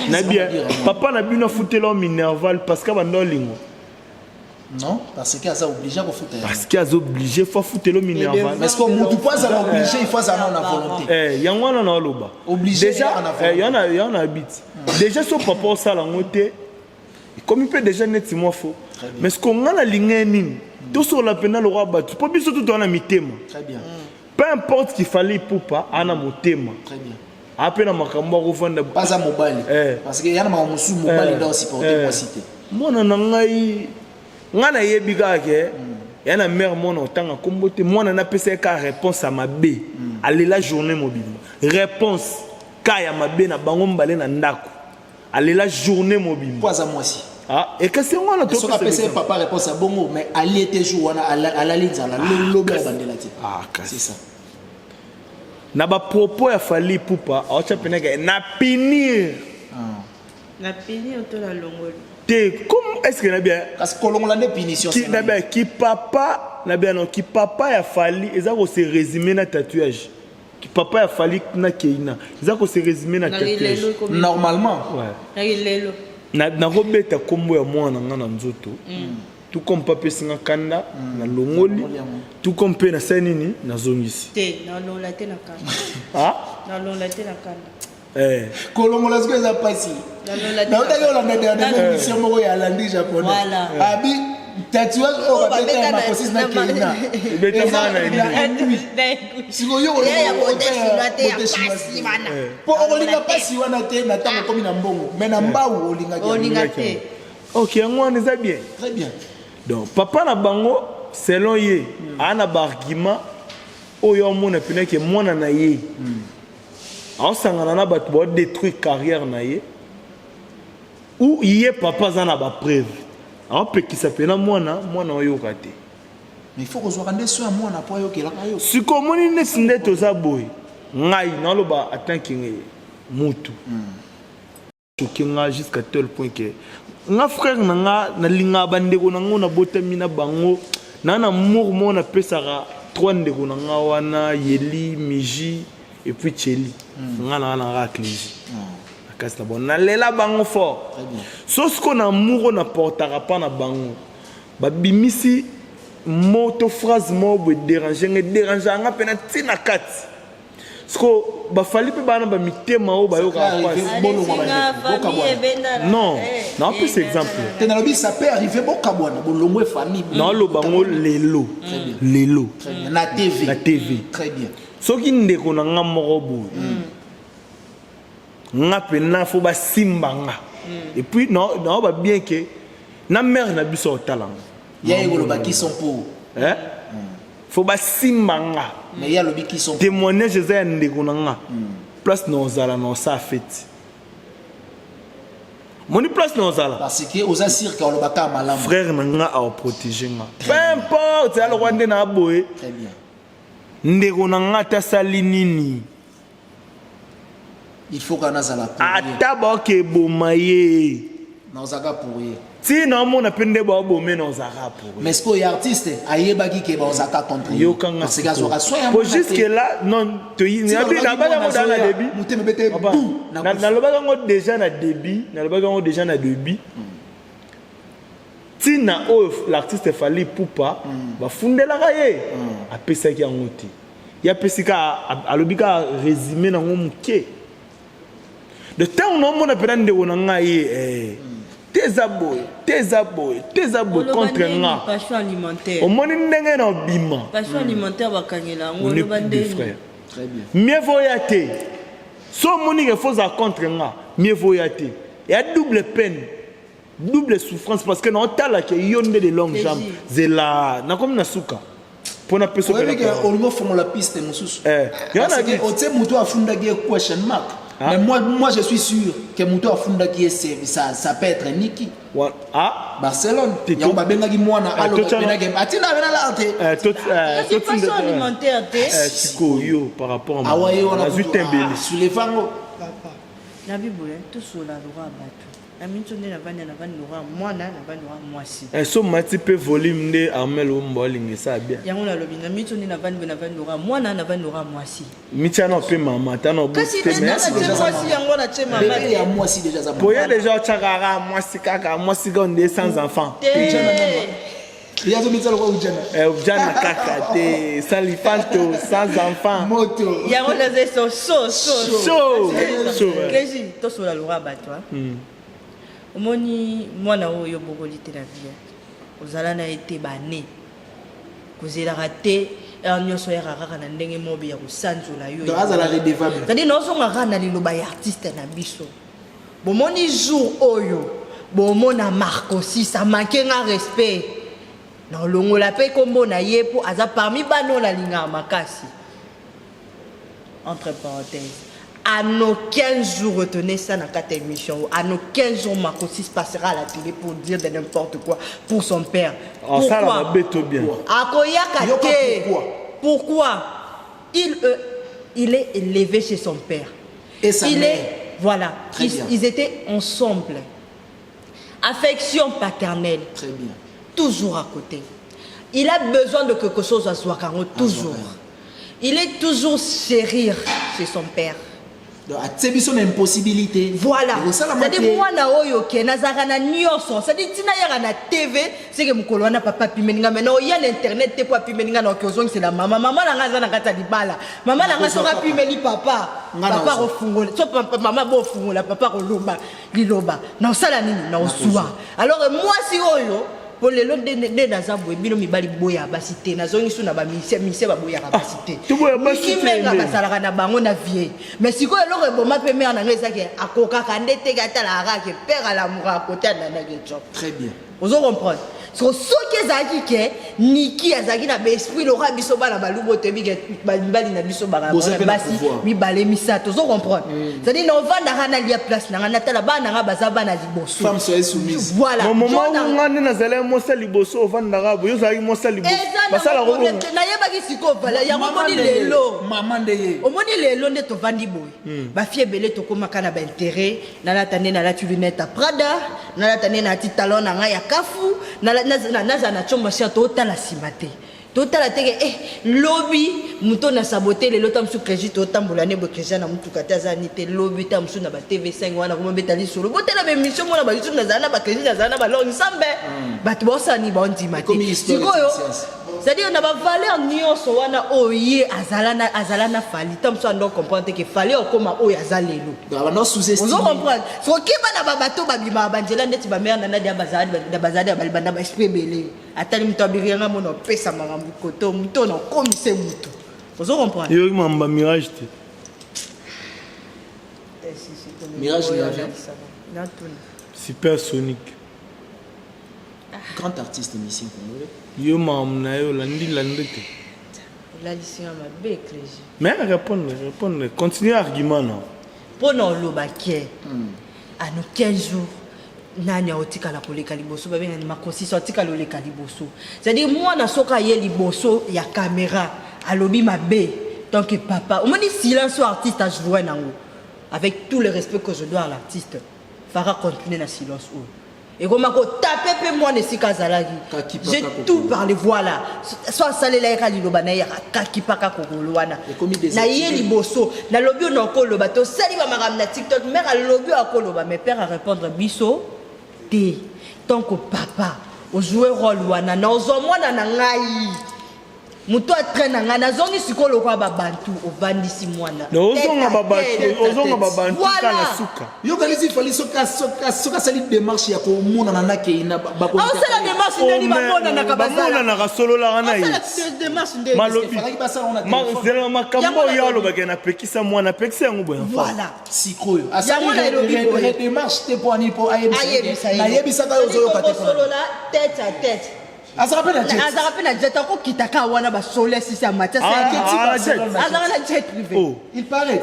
Na bien, papa na bino futela minerval parce que bando lingo. Non, parce que aza obligé ko futa. Parce que aza obligé faut futela minerval. Mais ce que mutu po aza obligé, il faut aza na volonté. Eh, yango wana na loba. Obligé déjà, eh, yana yana habite. Déjà so papa osala ngo te. Comme peut déjà net moi faux. Mais ce qu'on a la ligne nini? Tosola pena le roi batu. Po biso tout na mitema. Très bien. Peu importe qu'il fallait Ipupa ana motema. Très bien. Ape na makambo akovanda. Baza mobali. Eh. Parce que yana makambo mosusu mobali nde osupporter mwasi te. Mwana na ngai ngai nayebi kaka ke ya na mère mwana otanga kombo te, mwana napesa ye kaka réponse ya mabe. Alela journée mobimba. Réponse ka ya mabe na bango mbale na ndako. Alela journée mobimba. Po aza mwasi. Ah, ekasi yango wana soki apesa ye papa réponse ya bongo, mais alie te jour wana alali nzala, lobi abandela te. Ah, kasi. C'est ça. Na ba propos ya Fally Ipupa, aocha penaka na punir. Na punir to na longoli. Te, comme est-ce que na bien Kasi kolongola nde punition. Ki na bien ki papa na bien non ki papa ya Fally eza ko se résumer na tatouage. Ki papa ya Fally na Keina eza ko se résumer na tatouage. Normalement. Ouais. Na lelo. Na na kobeta kombo ya mwana nga na nzoto. Tout comme papa esinga kanda na longoli, tout comme pe na sali nini na zongisi. Te, na longola te na kanda. Ah? Na longola te na kanda. Eh. Kolongola sikoyo eza pasi. Nautaki olanda dernièrement émission moko ya Alandi japonais. Abi tatouage oyo babeta ya makosis na Keina. Ebetama na Indi. Sikoyo po okolinga pasi wana te na ntango okomi na mbongo, mais na mbau olingaki. Olinga te. Ok, yango wana eza bien. Très bien. Donc papa na bango selon ye aa na ba argument oyo amona mpena ke mwana na ye aosangana na bato bao détruire carrière na ye, ou ye papa aza na ba preuve aopekisa mpena mwana, mwana oyoka te. Mais il faut kozwaka nde soin ya mwana po ayokelaka yo. Sikoyo omoni neti nde toza boye, ngai naloba atanke mutu choqué nga jusqu'à tel point que nga frère na nga nalingaka bandeko na ngo nabotami na bango na na amour moko napesaka trois ndeko na nga wana Yeli, Miji et puis Cheli. Nga na nga na Clégie. Kasi na bango nalela bango fort. So sikoyo na amour oyo naportaka pa na bango babimisi mot to phrase moko boye dérange nga, dérange nga mpe na ntina kati. Siko bafali mpe bana ba mitema oyo bayokaka pasi. Non, naopesa exemple. Te nalobi ça peut arriver bokabwana bolongwe famille. Naoloba ngo lelo. Lelo. Na TV. Na TV. Très bien. Soki ndeko na nga moko boye. Nga pena fo basimba nga. Et puis naoba bien que na mère na biso otala nga. Ya ye koloba qui sont pour. Eh? Faut basimba nga. Mais ya lobi qui sont. Témoignage eza ya ndeko na nga. Place na ozala na osa fête. Moni place na ozala. Parce que oza sûr que olobaka malamu. Frère na nga a protéger nga. Peu importe ya lokwa nde na boye. Très bien. Ndeko na nga ata sali nini. Il faut kana zala pour ye. Ata baoke boma ye. Nazalaka pour ye. Ti na omona mpe nde baobome na ozalaka pour ye. Mais ce que artiste ayebaki ke bazalaka contre ye. Yokanga Parce que azwaka soin ya po mwana te. jusque là non toyi Ti nabi balobaki nabaki yango mwana dans na azoya, début. motema ebete Papa, bou, na kufa. nalobaki yango déjà na début, nalobaki yango déjà na début. Ntina oyo l'artiste Fally Ipupa bafundelaka ye apesaki yango te. Ye apesi kaka, alobi kaka résumé nango moke. De ntango naomona mpena ndeko na ngai ye eh, te eza boye te eza boye te eza boye Oloba contre ndeni, nga passion alimentaire. Omoni ndenge na obima. Passion alimentaire bakangela yango. On est Oloba plus des ndeni. frères. Très bien. Mieux vaut ya te. So omoni ke faut ozala contre nga, mieux vaut ya te. Ya double peine, double souffrance, parce que naotala ke yo nde de longue jambe. Zela nakomi na suka mpo napesa Oyebi ke opela parole. olingi ofongola piste mosusu. Eh, yo Parce na que dit. otie moto afundaki ye question mark. Ah. Mais moi je suis sûr que moto afundaki ye ça peut être Niki. Ah. Barcelone. Tito. Yango babengaki mwana Eh, aloba totiana- penake atinda pena la te. Eh, Kasi totinda- passion alimentaire te. Eh, sikoyo par rapport à Awa ye wana nazwi kutu, tembeli. ah, souleva yango. Papa, nabi boye tosola lokwa bato na minso nde navandi, navandi lokwa mwana, navandi lokwa mwasi. Eh, so mati mpe volume nde Armel Ombo alinga esala bien. Yango nalobi na minso nde navandi boye, navandi lokwa mwana, navandi lokwa mwasi. Mitiana mpe mama ata na Kasi obosi te nde mais natie mwasi yango, natie mama Bebe ya te. mwasi déjà aza po ye déjà otyaka kaka mwasi, kaka mwasi kaka nde sans enfant. Te. Ye azomitisa lokwa ujana. Eh, ujana kaka te, sans lifanto, sans enfant. Moto. Yango naza so so so. Chaud, chaud, ouais. Clégie, tosola lokwa bato ah. Omoni mwana oyo obokoli te na vie, ozala na ye te bane, kozelaka te heure nyonso oyaka kaka na ndenge mobi ya kosanzola yo. Donc azala redevable. C'est-à-dire naozonga kaka na liloba ya artiste na biso. Bomoni jour oyo bomona Marco 6 amanke nga respect, na olongola mpe nkombo na ye mpo aza parmi bana oyo nalingaka makasi. Entre parenthèses, à nos 15 jours, retenez ça dans quatre émissions, à nos 15 jours, Marco 6 passera à la télé pour dire de n'importe quoi pour son père. Osala mabe to bien. Akoyaka Yoka. te. Pourquoi? Pourquoi il est élevé chez son père Et sa il mère. est voilà. Très bien. Ils étaient ensemble, affection paternelle. Très bien. Toujours à côté. Il a besoin de quelque chose à Zouakango, toujours. Il est toujours chérir chez son père. Donc atie biso na impossibilité. Voilà. Ekosalama te. C'est-à-dire mwana oyo ke nazalaka na nyonso, c'est-à-dire ntina yaka na TV seke mokolo wana papa apimeli nga. Maintenant oya na internet te mpo apimeli nga, na oke ozongisela mama. Mama na nga aza na kati ya libala. Mama na nga soki apimeli papa, Nga na papa ozwa. akofungola so mama bofungola, papa akoloba liloba na osala nini na ozwa. Alors mwasi oyo po lelo nde naza boye, bino mibali boya basi te, nazongi so na bamisie misie baboyaka basi te. Toboya basi Miki te, Menga nde. basalaka na bango na vie, mais sikoyo eloko eboma mpe mare na ngai ezaki akokaka nde teke atalaka kaka ke père alamukaka kote anandaki job. Très bien. Ozo comprendre? So soki ezalaki ke Niki azalaki na baesprit lokola biso bana balubo, toyebi ke mibali na biso Boza mpe na basi pouvoir. mibale misato. Ozo comprendre? C'est-à-dire na ovandaka nalia place na ngai, natala bana na ngai baza bana liboso. Femme, soyez soumise. Voilà. Mama. Jordan- Nga nde nazalaki mwasi ya liboso, ovandaka boye, ozalaki mwasi ya liboso. Eza na Basalaka problème bongo. te. Nayebaki sikoyo vala yango. Mama Omoni nde ye. lelo, Mama nde ye. omoni lelo nde tovandi boye, bafille ebele tokomaka na baintérêt. Nalata nde nalati lunette ya Prada, nalata nde nalati talon na ngai ya kafu, nazala na tiomba cher, totala nsima te, totala teke eh, lobi moto na sabote lelo ta mosusu crédit, totambola ne boye crédit na motuka te, aza ni te lobi ta mosusu na ba TV5 wana komobeta lisolo, botala baémission mona bayoutube, nazala na bacrédit, nazala na balongi nsambe, bato baosala nini, baondima te. Ekomi histoire Sikoyo ya science. C'est-à-dire na bavaleur nyonso wana oyo ye azala na Fally, ta mosusu ando comprendre te ke Fally okóma oyo aza lelo. Donc bana sous-estime. Ozo comprendre? Soki bana babato babimaka banzela neti bamare na nadia bazali bazali ya balibanda, baesprit ebele atali moto abirianga mona opesa makambo koto moto na okomise moto. Ozo comprendre? Yoki mamba Mirage te. Mirage ni avion. Natuna. Super Sonic. Grand artiste musicien congolais. Yo makambo na yo olandi landi te. Olalisinga mabe, Clégie. Mais répondre, répondre, continue argument na. Mpo na oloba ke à nos 15 jours. Nani aotikala koleka liboso, babengani makosisi aotikala oleka liboso. C'est-à-dire mwana soki aye liboso ya caméra alobi mabe, tant que papa omoni silence oyo artiste ajoue nango, avec tout le respect que je dois à l'artiste, Fara continue na silence oyo ekoma kotape mpe mwana esika azalaki. Kakipa J'ai kaka tout kokolo. parlé, voilà. So asalela ye ka liloba na ye yaka kakipaka kokolo wana Ekomi na ye désactivé. Liboso nalobi oyo nakoloba, tosali bamakambo na TikTok, mare alobi oyo akoloba, mais père arépondre biso te. Tant que papa ojoue rôle wana na ozwa mwana na ngai, moto atrain na ngai, nazongi sikoyo lokola babantu, ovandisi mwana Na ozonga tête à babantu, tête. ozonga babantu Voilà. kala suka. Yokanisi Fally soki asali démarche ya komonana na Keina. Aosala démarche ndeni bamonanaka? Bamonanaka, sololaka na ye. Basala démarche ndeni? Malobi. Efalaki basala wana téléphone. Zela makambo Yango oyo nalobi. alobaka, napekisa mwana, apekisa yango boye. Voilà. Sikoyo Yango na elobi boye. asali démarche te mpo ani mpo Ayebisa ye. nayebisaka yo, ozoyoka te mpona. Kosolola tête à tête. Azalaka mpe na jet. Azalaka mpe na jet, akokitaka wana basolo esisi ya Mathias. Ah, ah, na jet. Azalaka na jet privé. Oh. Il paraît.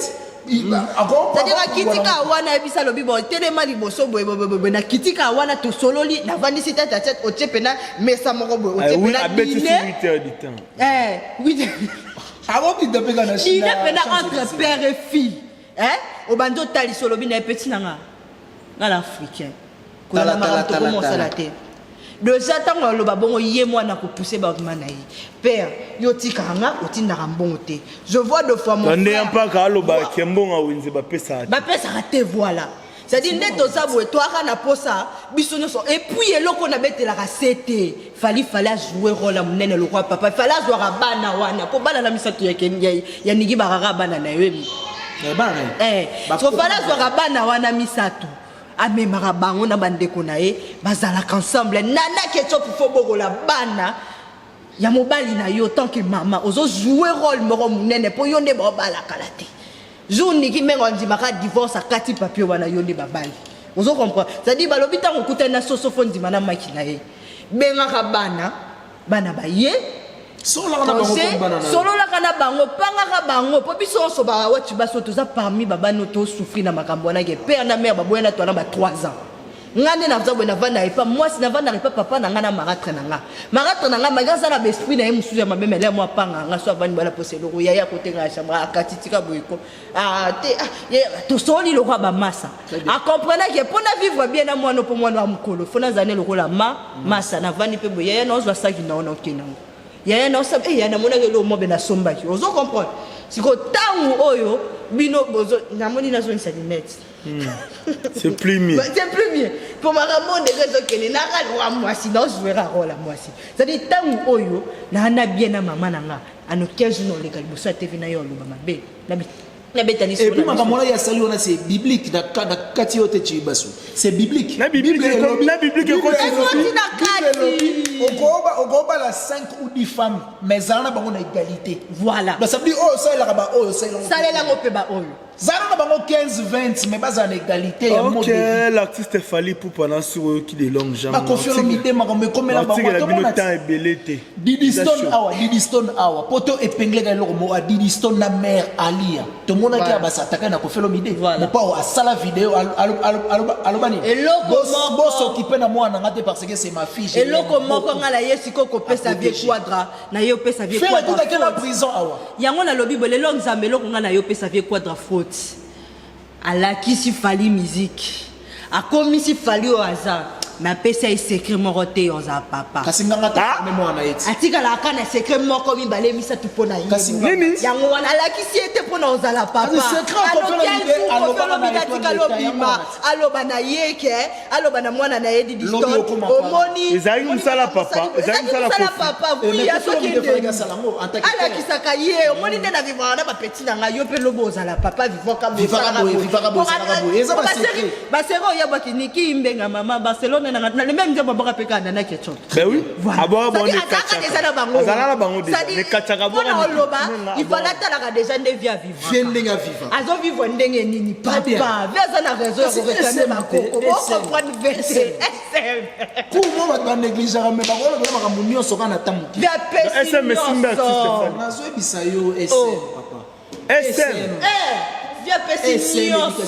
Encore. C'est-à-dire akitika wana, ayebisa, alobi: bon, telema liboso boye boye boye boye, nakitika wana, tosololi, navandisi tête à tête, otie mpena mesa moko boye, otie Ah, oui, mpena abeti dîner. 8 heures du temps. Eh, oui. Akokita mpe kaka na Dîner mpena entre père et fille, hein? Obandi otalisa, olobi na ye: petit na nga, nga na africain. Tala, Kolanda makambo tala, tala, tokoma osala tala. te. Déjà ntango aloba bongo, ye mwana kopousse baargument na ye: père, yo otikaka nga, otindaka mbongo te. Je vois deux fois mon nde ya frère mpaka alobaka mbongo awenze bapesaka te. Bapesaka te, voilà. C'est-à-dire nde toza boye, toaka na posa biso nyonso. Et puis eloko nabetelaka se te, Fally ajouer rôle ya monene lokwa papa. Fally azwaka bana wana mpo bana na misato ya Niki bakaka bana na yo emi. Bana na ye. Eh, so Fally azwaka bana wana misato, amemaka bango na bandeko na ye, bazalaka ensemble. Nana Ketchup, fo bokola bana ya mobali na yo. Tant que mama, ozojouer rôle moko monene mpo yo nde baobalakala te. Jour Niki Mengo andimaka divorce, akati papier wana, yo nde babali. Ozo comprendre? C'est-à-dire balobi ntango okutani na soso, fo ndima na maki na ye. Bengaka bana, bana baye. Sololaka na bango Conseil, mpo bana na yo. Sololaka na bango, pangaka bango, mpo biso nyonso bawati baso toza parmi babana tosouffrir na makambo wana ke père na mare baboyana. Twana ba 3 ans, nga nde naza boye, navandaka epa mwasi, navandaka epa papa na nga na marâtre na nga. Marâtre na nga malgré aza na baesprit na ye mosusu ya mabe, mele mwa panga nga so avandi bwana posa eloko, yaya kotenga ya chambre, akati tika boye ko. Ah, te, ah, tosoli lokola bamasa. Acomprenaki mpo na vivre bien na mwana, mpo mwana wa mokolo fo nazala ne lokola ma masa. Navandi mpe boye: yaya, naozwa saki na ona, okende yango. Yaya, naosala eh, yaya, namonaki eloko mo be nasombaki. Ozo comprendre? Sikoyo ntango oyo bino bozo, namoni nazongisa lunette. C'est plus mieux. C'est plus mieux po makambo ndenge ezokende naka loka mwasi, naozwera rôle ya mwasi. C'est-à-dire ntango oyo naa na bien na mama na nga, ano 15 jours oleka liboso ya TV na yo, oloba mabe, nabetani. Et puis makambo wana ya sali wana, c'est biblique na kati oyo te, Cibasu, c'est biblique. Na biblique na biblique ekoti. Ekoti na kati. Okobala 5 ou 10 femmes, mais zala na bango na égalité. Voilà. Donc ça veut dire oyo osalelaka baoyo, osalelaka. Salelango mpe baoyo. Zala na bango 15 20, mais bazala na égalité ya mode Ok, de vie. l'artiste Fally Ipupa na sur oyoki de longues jambes. Bakofi Olomide, makambo ekomela bango. Batikela bino Tomona temps ebele te. Didi Eza Stone chaud. awa, Didi Stone awa, poto epengleka eloko moko ya Didi Stone na mare Alia, tomonaki ya basataka na Kofi Olomide. Voilà. Mopao asala video, aloba nini? Eloko moko. Bosokipe na mwana nga te parce que c'est ma fille, je Eloko l'aime moko beaucoup. nga na ye sikoyo kopesa vie Aprotégé. Quadra na ye, opesa vie Frère Quadra ekutaki na faute. prison awa. Yango nalobi boye: lelo Nzambe, eloko nga na ye opesa vie Quadra faute, alakisi Fally musique, akomisi Fally oyo aza, mais apesi ye secret moko te, ozala papa. Kasi nganga ta mwana ye ti. Atikalaka na secret moko, mibale, misato mpo na ye. Kasi Nini? Yango wana alakisi ye te mpo na ozala papa. Kasi secret Kofi Olomide, alobaka na atikala Étoile d'État, yango obima, wana. Aloba na ye ke aloba na mwana na ye Didi Lobi Stone. okoma papa. Omoni? Ezalaki mosala papa, ezalaki mosala mosala Kofi. papa. Eh, Oui, mais Kofi asoki Olomide fallaki asala yango en tant que père. Alakisaka ye. Omoni nde na vivaka na bapeti na ngai, yo mpe lobo ozala papa, vivaka. Vivaka boye, vivaka boye, osalaka boye. Eza basecret. Basere oyabwaki Niki Imbenga, mama Barcelone na le même nzembo aboka mpe kaka Nana Ketchup. Ben oui. Abwaka bango nde Azalaka déjà na bango. Azalaka na bango déjà. Ne kachaka mpona abwaka oloba, Nenga il fallait abwaka. atalaka déjà nde vie avivre. Vie ndenge avivre. Azovivre ndenge nini? Très bien. Papa vie aza na raison ya Kasi koréclame SM te, bakoko. SM. Bocomprendre vete SM. Pour mo bato banégligeaka, me bakolobela makambo nyonso kaka na ta moke. Vie apesi SM esimbi artiste nyonso. Fally. Nazoyebisa yo, SM Oh. papa. SM. Eh. Vie apesi nyonso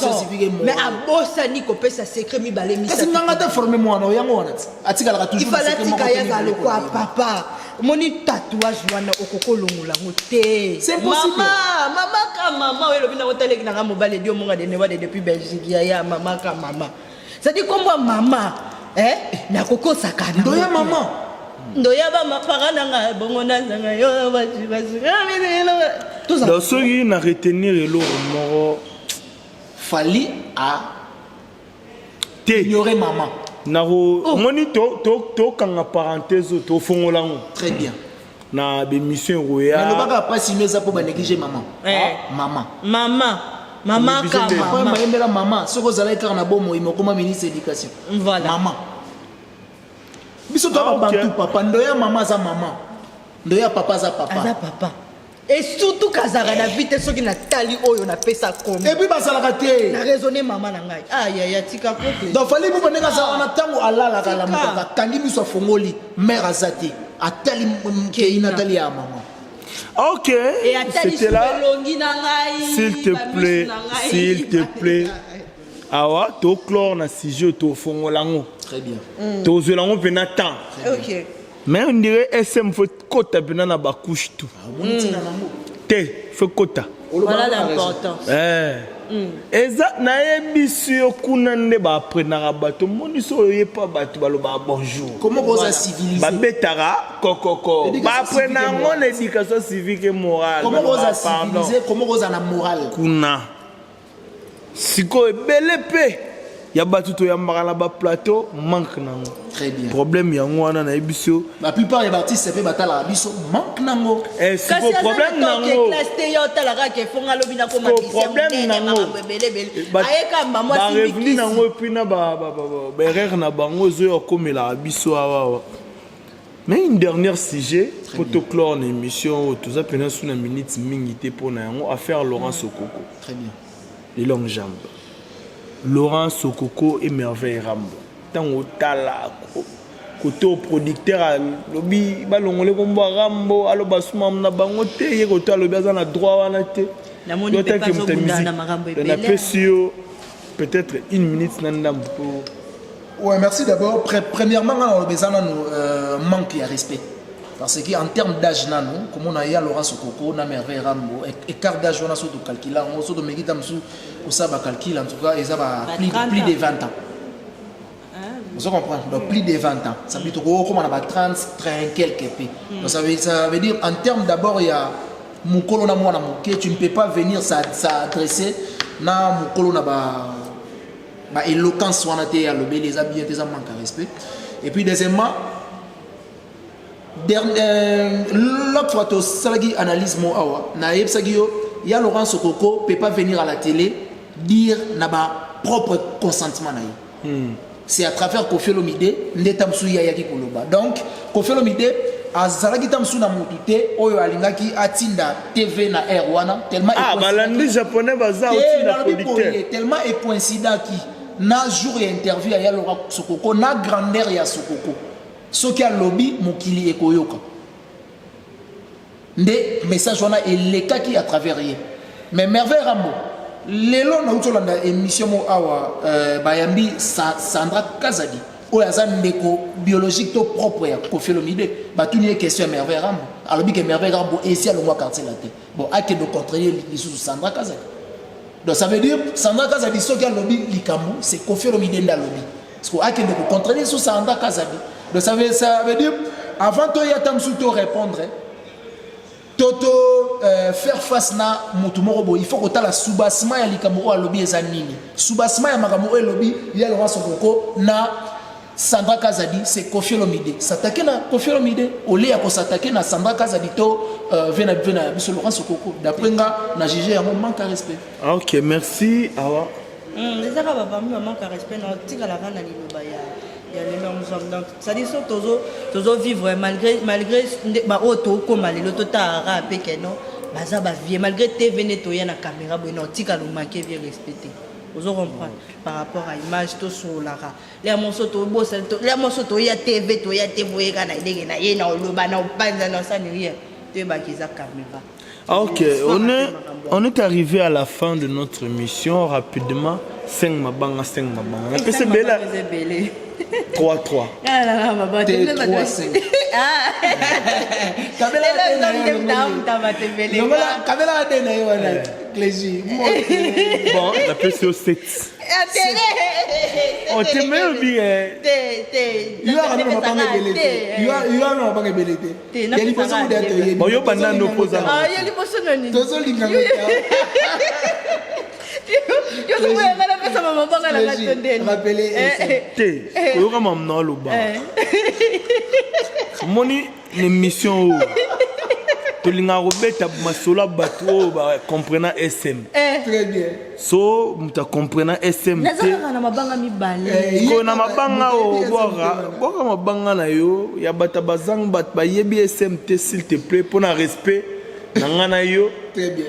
mais abosani kopesa secret mibale. Kasi nganga te forme mwana yango wana atikalaka toujours. Ifala atika ye azala lokola papa. Omoni tatouage wana, okoki olongola yango te. C'est impossible. Mama, mama ka mama oyo elobi nango, taleki nanga mobali edi omonga de newa de depuis Belgique. Yaya, mama ka mama, c'est-à-dire kombo ya mama, eh, nakoki osakana. Ndoya mama. Ndoya bamapaka nanga bongo nazanga yo. Donc soki na retenir eloko moko, Fally a te ignoré mama. Nako omoni, tokanga parenthèse oyo, tofongola yango Très bien. na bémission ekoya. Nalobaka mpasi no eza mpo banéglige mama. Mama. Mama, mama ka mama mama. Bayembela mama, soki ozalaki kaka na bomoi, mokoma ministre éducation. Voilà. Mama, biso to Ah, ok. babantu papa. Ndoya mama aza mama, ndoya papa aza papa. Aza papa, et surtout kazalaka na vie te. Soki natali oyo napesa komi. Et puis bazalaka te. Na raisonne mama na ngai. Ayaya, tika kote. Donc Fally Ipupa, ndenge aza wana, ntango alalaka, Tika. alamukaka, akangi miso, afongoli, mare aza te, atali Keina, atali ya mama. Ok. E atali C'était là. elongi na ngai. S'il te plaît, s'il te plaît, awa toclore na sujet, tofongola yango. Très bien. Tozwela yango mpena temps. Ok. Mais on dirait sm faut kota mpena na bacouche tout. Omoni ntina nango. Te, faut kota. Voilà l'importance. Eh. Eza nayebisi yo, kuna nde baaprenaka bato. Omoni so oyepa bato balobaka bonjour. Comment koza civilisé? Babetaka kokoko. Éducation Baaprena civique et yango morale. na éducation civique et morale. Comment koza Balobaka pardon. civilisé, comment koza na morale? Kuna sikoyo ebele mpe ya bato toyambaka na baplateau, manque nango. Très bien. Problème yango wana nayebi yo. La plupart ya baartiste mpe batalaka biso, manque nango. Eh, sikoyo problème nango Classe te, yo otalaka ke fonga alobi nakoma. Sikoyo problème nango ebelebele ayeka mama. Barevenu nango, et puis na baerreur na bango ezoya komelaka biso awawa. Mais une dernière sujet po toclore na émission oyo, toza mpena su na minute mingi te mpo na yango, affaire Laurent Sokoko. Très bien. Les longues jambes, Laurent Sokoko et Merveille Rambo. Ntango otala kote o producteur alobi balongole kombo ya Rambo, aloba sumam na bango te, ye kote alobi aza na droit wana te. Namoni Yo mpe tanke moto ya bazobunda musique, na makambo ebele. napesi yo peut-être une minute na ndambo po Ouais, merci d'abord. Premièrement, on a besoin de manque de respect. Parce qu'en termes d'âge, nano, comme on a eu Laurent Sokoko, na Merveille Rambo, écart d'âge, on a surtout calculé, on a surtout mérite au ça va calculer, en tout cas, ils ont 30 plus ans. de 20 ans. Vous comprenez? Donc plus de 20 ans. Ça veut dire comme on a 30, 30 quelques peu. Donc ça veut dire en termes d'abord, il y a mukolo na mwana moke, tu ne peux pas venir s'adresser na mukolo na ba éloquence wana te, alobeli eza bien te, eza manque ya respect. Et puis deuxièmement, l'autre fois tosalaki analyse mo awa, nayebisaki yo ya Laurent Sokoko peut pas venir à la télé dire na ba propre consentement na ye. C'est à travers Koffi Olomide nde ta mosusu ye ayaki koloba. Donc Koffi Olomide azalaki ta mosusu na motu te oyo alingaki atinda TV na air wana tellement Ah, balandi japonais baza te. otinda Nalobi producteur. boye, tellement ekoincidaki na jour ya interview ya Laurent Sokoko, na grandeur ya Sokoko, soki alobi mokili ekoyoka, nde message wana elekaki à travers ye. Mais Merveille Rambo, lelo nauti olanda émission mo awa, bayambi Sandra Kazadi oyo aza ndeko biologique to propre ya Koffi Olomide. Batuni ye question ya Merveille Rambo, alobi ke Merveille Rambo esi alongwa quartier la te. Bon, akende contredire lisusu Sandra Kazadi. Donc ça veut dire Sandra Kazadi soki alobi likambo, c'est Koffi Olomide nde alobi, parce que akende kocontredire lisusu Sandra Kazadi. Donc ça veut dire avant toya ta mosusu to répondre to faire face na motu moko boye, il faut kotala soubassement ya likambo oyo alobi eza nini. Soubassement ya makambo oyo elobi ya Laurent Sokoko na Sandra Kazadi, c'est Koffi Olomide. S'attaquer na Koffi Olomide au lieu ya kos'attaquer na Sandra Kazadi to ve na biso Laurent Sokoko, d'après nga na juge yango manque à respect. Ah, ok, merci awa. Ezaka bapami bamanque ya respect na otikalaka na liloba ya lelo ensemble. Donc c'est-à-dire so tozovivre malgré baoyo tokóma lelo, totalaka mpe keno baza bavie malgré TV nde toya na caméra boye na otikala omake vie respecté. Ozo comprendre par rapport à image tosololaka lea moso tobosa lea moso toya TV, toya te boyeka na ndenge na ye na oloba na opanza na osani rien, toyebaki eza caméra. Ah, ok, on est arrivé à la fin de notre émission. Rapidement, 5 mabanga, 5 mabanga. Napesi ebele. Ebele. 3 3. Te, 3, 5. Kabela ade na ye longola. Kabela ade na ye wana Clégie. Bon, napesi yo 7. Oh, te me obi eh. Yo aka na mabanga ebele te. Yo yo aka na mabanga ebele te. Te, Ya liboso napesaka kuda te. toyebi. Bon, yo banda no poza. Ah, yo liboso na nini? Tozolinga ngo te. Yo soki nga napesa mabanga na nga Clégie, to ndeni. rappelez Eh, Te, koyoka mamu na oloba. eh. Omoni na émission oyo tolingaka kobeta masolo ya bato oyo bacomprena SM. Eh. Très bien. So moto acomprena SM Naza te. kaka na mabanga mibale. Eh, Ko na mabanga moto oyo ayebi bwaka SM te wana. bwaka mabanga na yo ya bato bazanga bato bayebi SM te, s'il te plaît, mpo na respect na nga na yo. Très bien.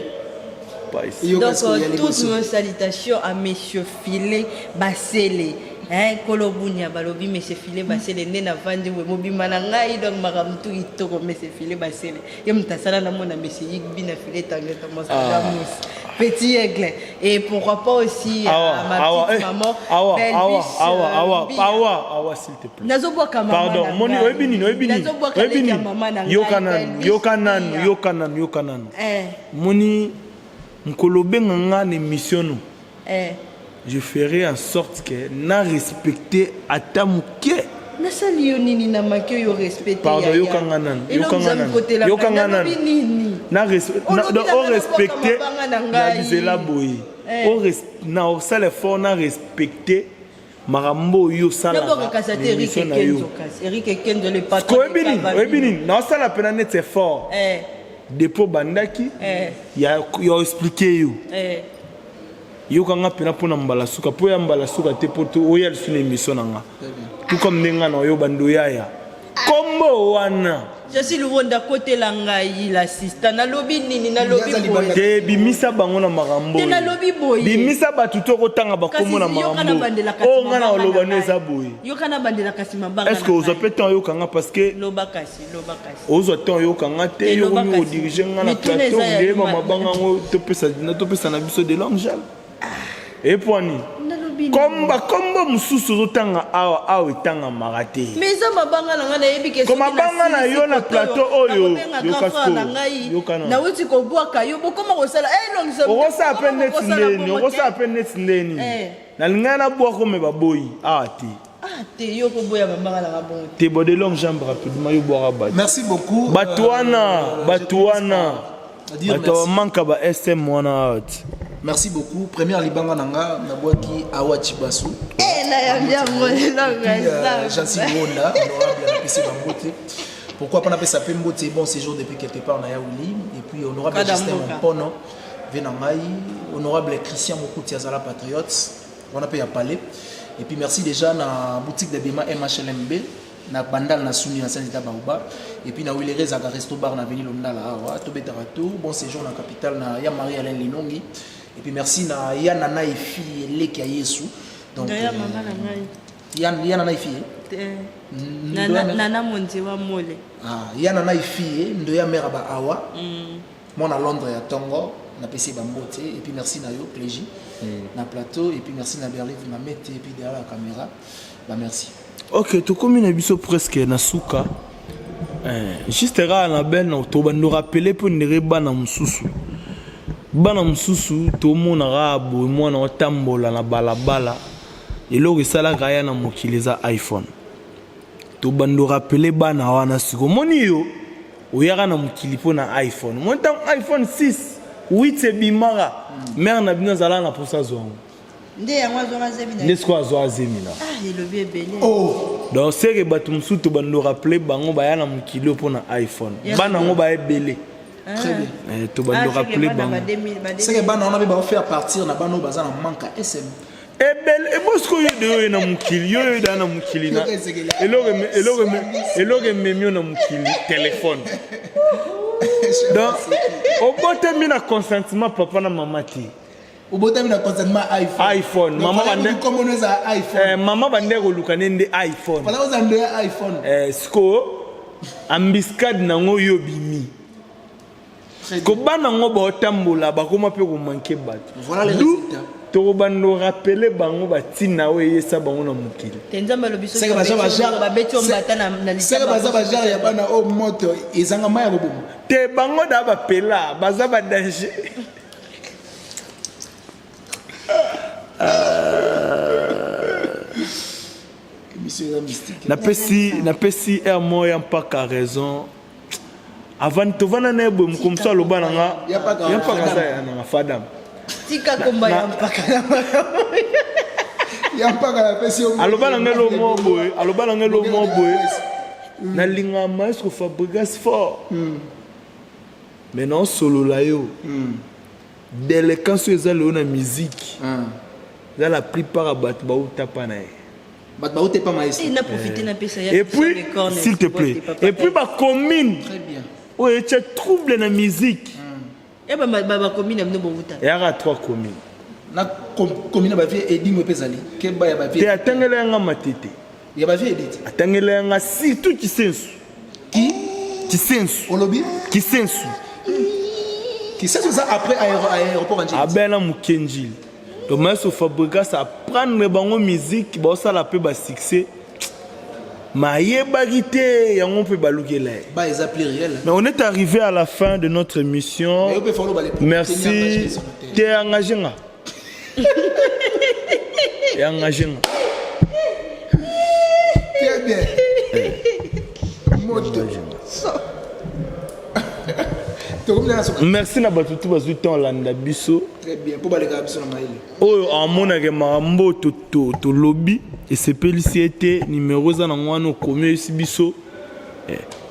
Paisi. Yoka Donc, sikoyo ya toutes liboso. nos salutations à Monsieur Filet Basele. Hein, Kolobunya balobi Monsieur Filet Basele nde navandi boye mobimba na ngai, donc makambo tu kitoko. Monsieur Filet Basele ye moto asala namona Monsieur Yigbi na Filet Tangeta Mosadamus Petit Aigle, et pourquoi pas aussi Awa, à ma awa, petite eh, maman awa, Belle awa, Biche, awa, awa, Mbia. awa, awa, s'il te plaît. Nazobwaka mama Pardon, na moni ngai. oyebi nini, oyebi nini, Nazobwaka oyebi leki ya nini. mama na ngai, Yoka Belle nanu, Biche yoka nanu, Mbia. yoka nanu, yoka nanu. Eh, Moni mokolo obenga nga na émission no, eh. je ferai en sorte que na respecte ata moke. Nasali yo nini na maki oyo respecte? Pardon, yokanga nanu, yokanga nanu, yokanga nanu. Nini? Na Olobi donc, na nga o respecte nabwaka mabanga na na ngai. bizela boye. Eh. Na osala effort na respecte makambo oyo nabwaka osalaka kasi na ate Erik émission na Ekenzo yo. kasi Erik Ekenzo le patron Koyebi de nini, Kababini. oyebi nini, naosala mpena neti effort Eh, depuis obandaki eh, ya explike yo. eh. Yokanga mpena mpona mbala suka, mpo ya mbala suka te, mpo to oya lisu na émission na nga tout comme ndenge nga na oyo bando yaya kombo wana. Jasi Luwonda kotela ngai l'assistant, nalobi nini? Nalobi Yaza boye. libanda. Te, bimisa bango na makambo Te, oyo. nalobi boye. Bimisa bato to kotanga bakombo na Kasi yoka na makambo bandela kasi oyo nga na mabanga oloba na no eza ngai. boye. Yoka na bandela kasi mabanga Est ce que na ozwa ngai. mpe temps oyokanga? Parce que Loba kasi, loba kasi. ozwa temps oyokanga te. Te, Yo loba okomi kasi. kodirige nga na Mituna plateau eza ya ndeyeba luma. mabanga yango topesa na biso de longue jambe epwani. Nalobi nini? Komba kombo mosusu ozotanga awa, awa etangamaka te. Mais eza mabanga na ngai, nayebi ke Ko soki mabanga na nasilisi yo na koto plateau oyo, nakobenga yoka grand frère na sikoyo, ngai. yoka nanu. Nauti kobwaka yo, bokoma kosala elongisa. Okosala mpe neti ndeni, okosala mpe neti ndeni. Eh. Nalingai nabwako me baboyi awa te. Ah te, yo koboya mabanga na nga bongo te. Te, bo de longue jambe, rapidement, yo bwaka bato. Merci beaucoup. Bato wana, bato je commence wana, par dire bato merci. bamanka ba SM wana awa te. Merci beaucoup. Première libanga nanga nabwaki Awa Chibasu. Eh, nayambi yango lelongo. Jansi Wonda, honorable, napesi bango te. Pourquoi pas napesa mpe mbote, bon séjour depuis quelque part na ya Willy. Et puis honorable Kada Justin mboka. Mompono, ve na ngai, honorable Christian Mokuti azala patriote, wana mpe ya palais. Et puis merci déjà na boutique d'habillement MHLMB na Bandal na Suni na Saint Baoba et puis na Wilere ezalaka resto bar na Avenue Londala awa tobetaka tout. Bon séjour na capitale na ya Marie Alain Linongi. Et puis merci na ya Nana Efi eleki ya Yesu. Donc Ndoya mama na ngai. Ya Nana Efi, eh? Te. Ndoya Nana monzi wa mole. Ah, ya Nana Efi ndoya mère ba awa mwana Londres ya ntongo, napesi ye bambote. Et puis merci na yo Clégie na plateau, et puis merci na Berlin Mamete et puis derrière la caméra, ba merci. Ok, tokomi na biso presque na suka. Eh, juste kaka na bene tobandi rappeler mpo ndenge bana mosusu, bana mosusu tomona kaka boye mwana otambola na balabala, eloko esalaka ya na mokili eza iPhone. Tobandi rappeler bana wana siko omoni yo oyaka na mokili mpo na iPhone. Moni ntango iPhone 6 8 ebimaka, mare na bino azalaka na mposa azwa yango. Nde yango azwaka zemi na Nde sikoyo azwa azemi na Ah, elobi ebele. Oh. Donc seke bato mosusu tobandi rappeler bango baya na mokili oyo mpo na iPhone. Bana yango baya ebele. Très bien. Eh, tobandi rappeler bango. Seke bana wana mpe baofaire partir na bana oyo baza na manque ya SM. Ebele ebosiko yo de oyo na mokili yo oyo daa na mokili na Yoka ezekeli. Eloko ememi yo na mokili telefone. Donc obotami na consentement papa na mama te. Obotami na consentement iPhone. iPhone, mama kombono eza iPhone. Eh, mama bande koluka ne nde iPhone. Fala oza ndo ya iPhone. Eh, sikoyo embuscade nango yo bimi. Ko bana ngo baotambola bakoma mpe komanke bato. Voilà les D'où résultats. tokobanda orapele bango batina oyo eyesa bango na mokili. Te Nzambe alobi soki Seke baza babeti yo bagenre babeti yo mbata na na seke litama, baza bagenre ya bana oyo moto ezanga mai ya koboma. Te bango da bapela baza badanger. Émission eza mystique. Napesi air moko ya mpaka raison avant tovanda na ye boye, moko mosu aloba na nga Ya mpaka ya mpaka aza Fadam. ya nanga fadam. Tika komba ya mpaka na makambo. Ya mpaka napesi yo. Aloba na ngai elo moko boye, aloba na ngai elo moko boye: nalingaka maestro Fabrigas fort, mais naosolola yo délinquance oyo eza lelo na musique, eza la plupart ya bato bauta pa na ye. Bato bauta epa maestro. Na profite napesa ya Et puis, s'il te plaît, et puis bacommune Très bien. oyo etya trouble na musique. E bakomi na bino bowuta. Eyaka trois commune. Na commune bavie edimo mpe ezali keba ya Te bavie. atangela yanga Matete. Ya bavie edite. Atangela yanga surtout Kisensu. Ki? Kisensu. Olobi? Kisensu. Kisenso eza après aéroport ya Ndjili. Abela mokenjili. Donc maestro Fabrigas apprendre bango musique, baosala mpe basuccès, mayebaki te yango mpe balukela ye. Ba eza pluriel. Mais on est arrivé à la fin de notre émission. Mais yo mpe falo bale. Merci. Te engagé nga, te engagé nga. Très bien, moto tokomi na soka. Merci na bato tu bazwi temps olanda biso. Très bien, mpo balekaka biso na mayele. Oyo amonaka makambo tolobi esepelisi ye te, nimero eza nango wana, okomi oyesi biso.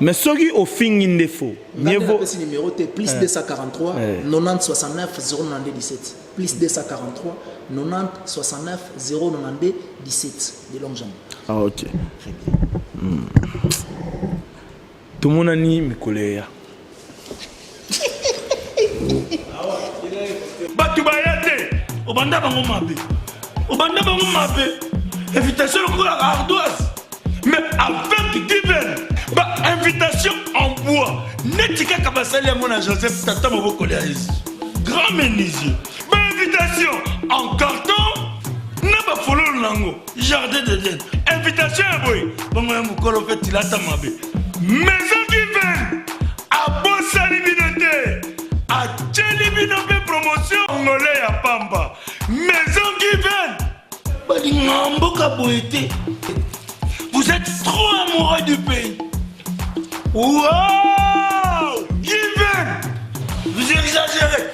Mais soki ofingi nde fo Mieux mieux vaut vaut numéro T plus 243 90 69 092 17, plus 243 90 69 092 17 de longue jambe. Ah, ok. Tomonani mikolo eya. Bato baya te, obanda bango mabe, obanda bango mabe, invitation lokola ardoise, mais avec given bainvitation en bois neti kaka basali yango na Joseph tata mobokoli ya Yesu, grand menuisier, bainvitation en carton na bafololo nango jardin d'Eden, invitation ya boye bongo ya mokolo mpe tilata mabe. Maison Given abosani bino te, atieli bino mpe promotion ngole ya pamba. Maison Given balingaka mboka boye te. Vous êtes trop amoureux du pays. Wow, Given, vous exagérez.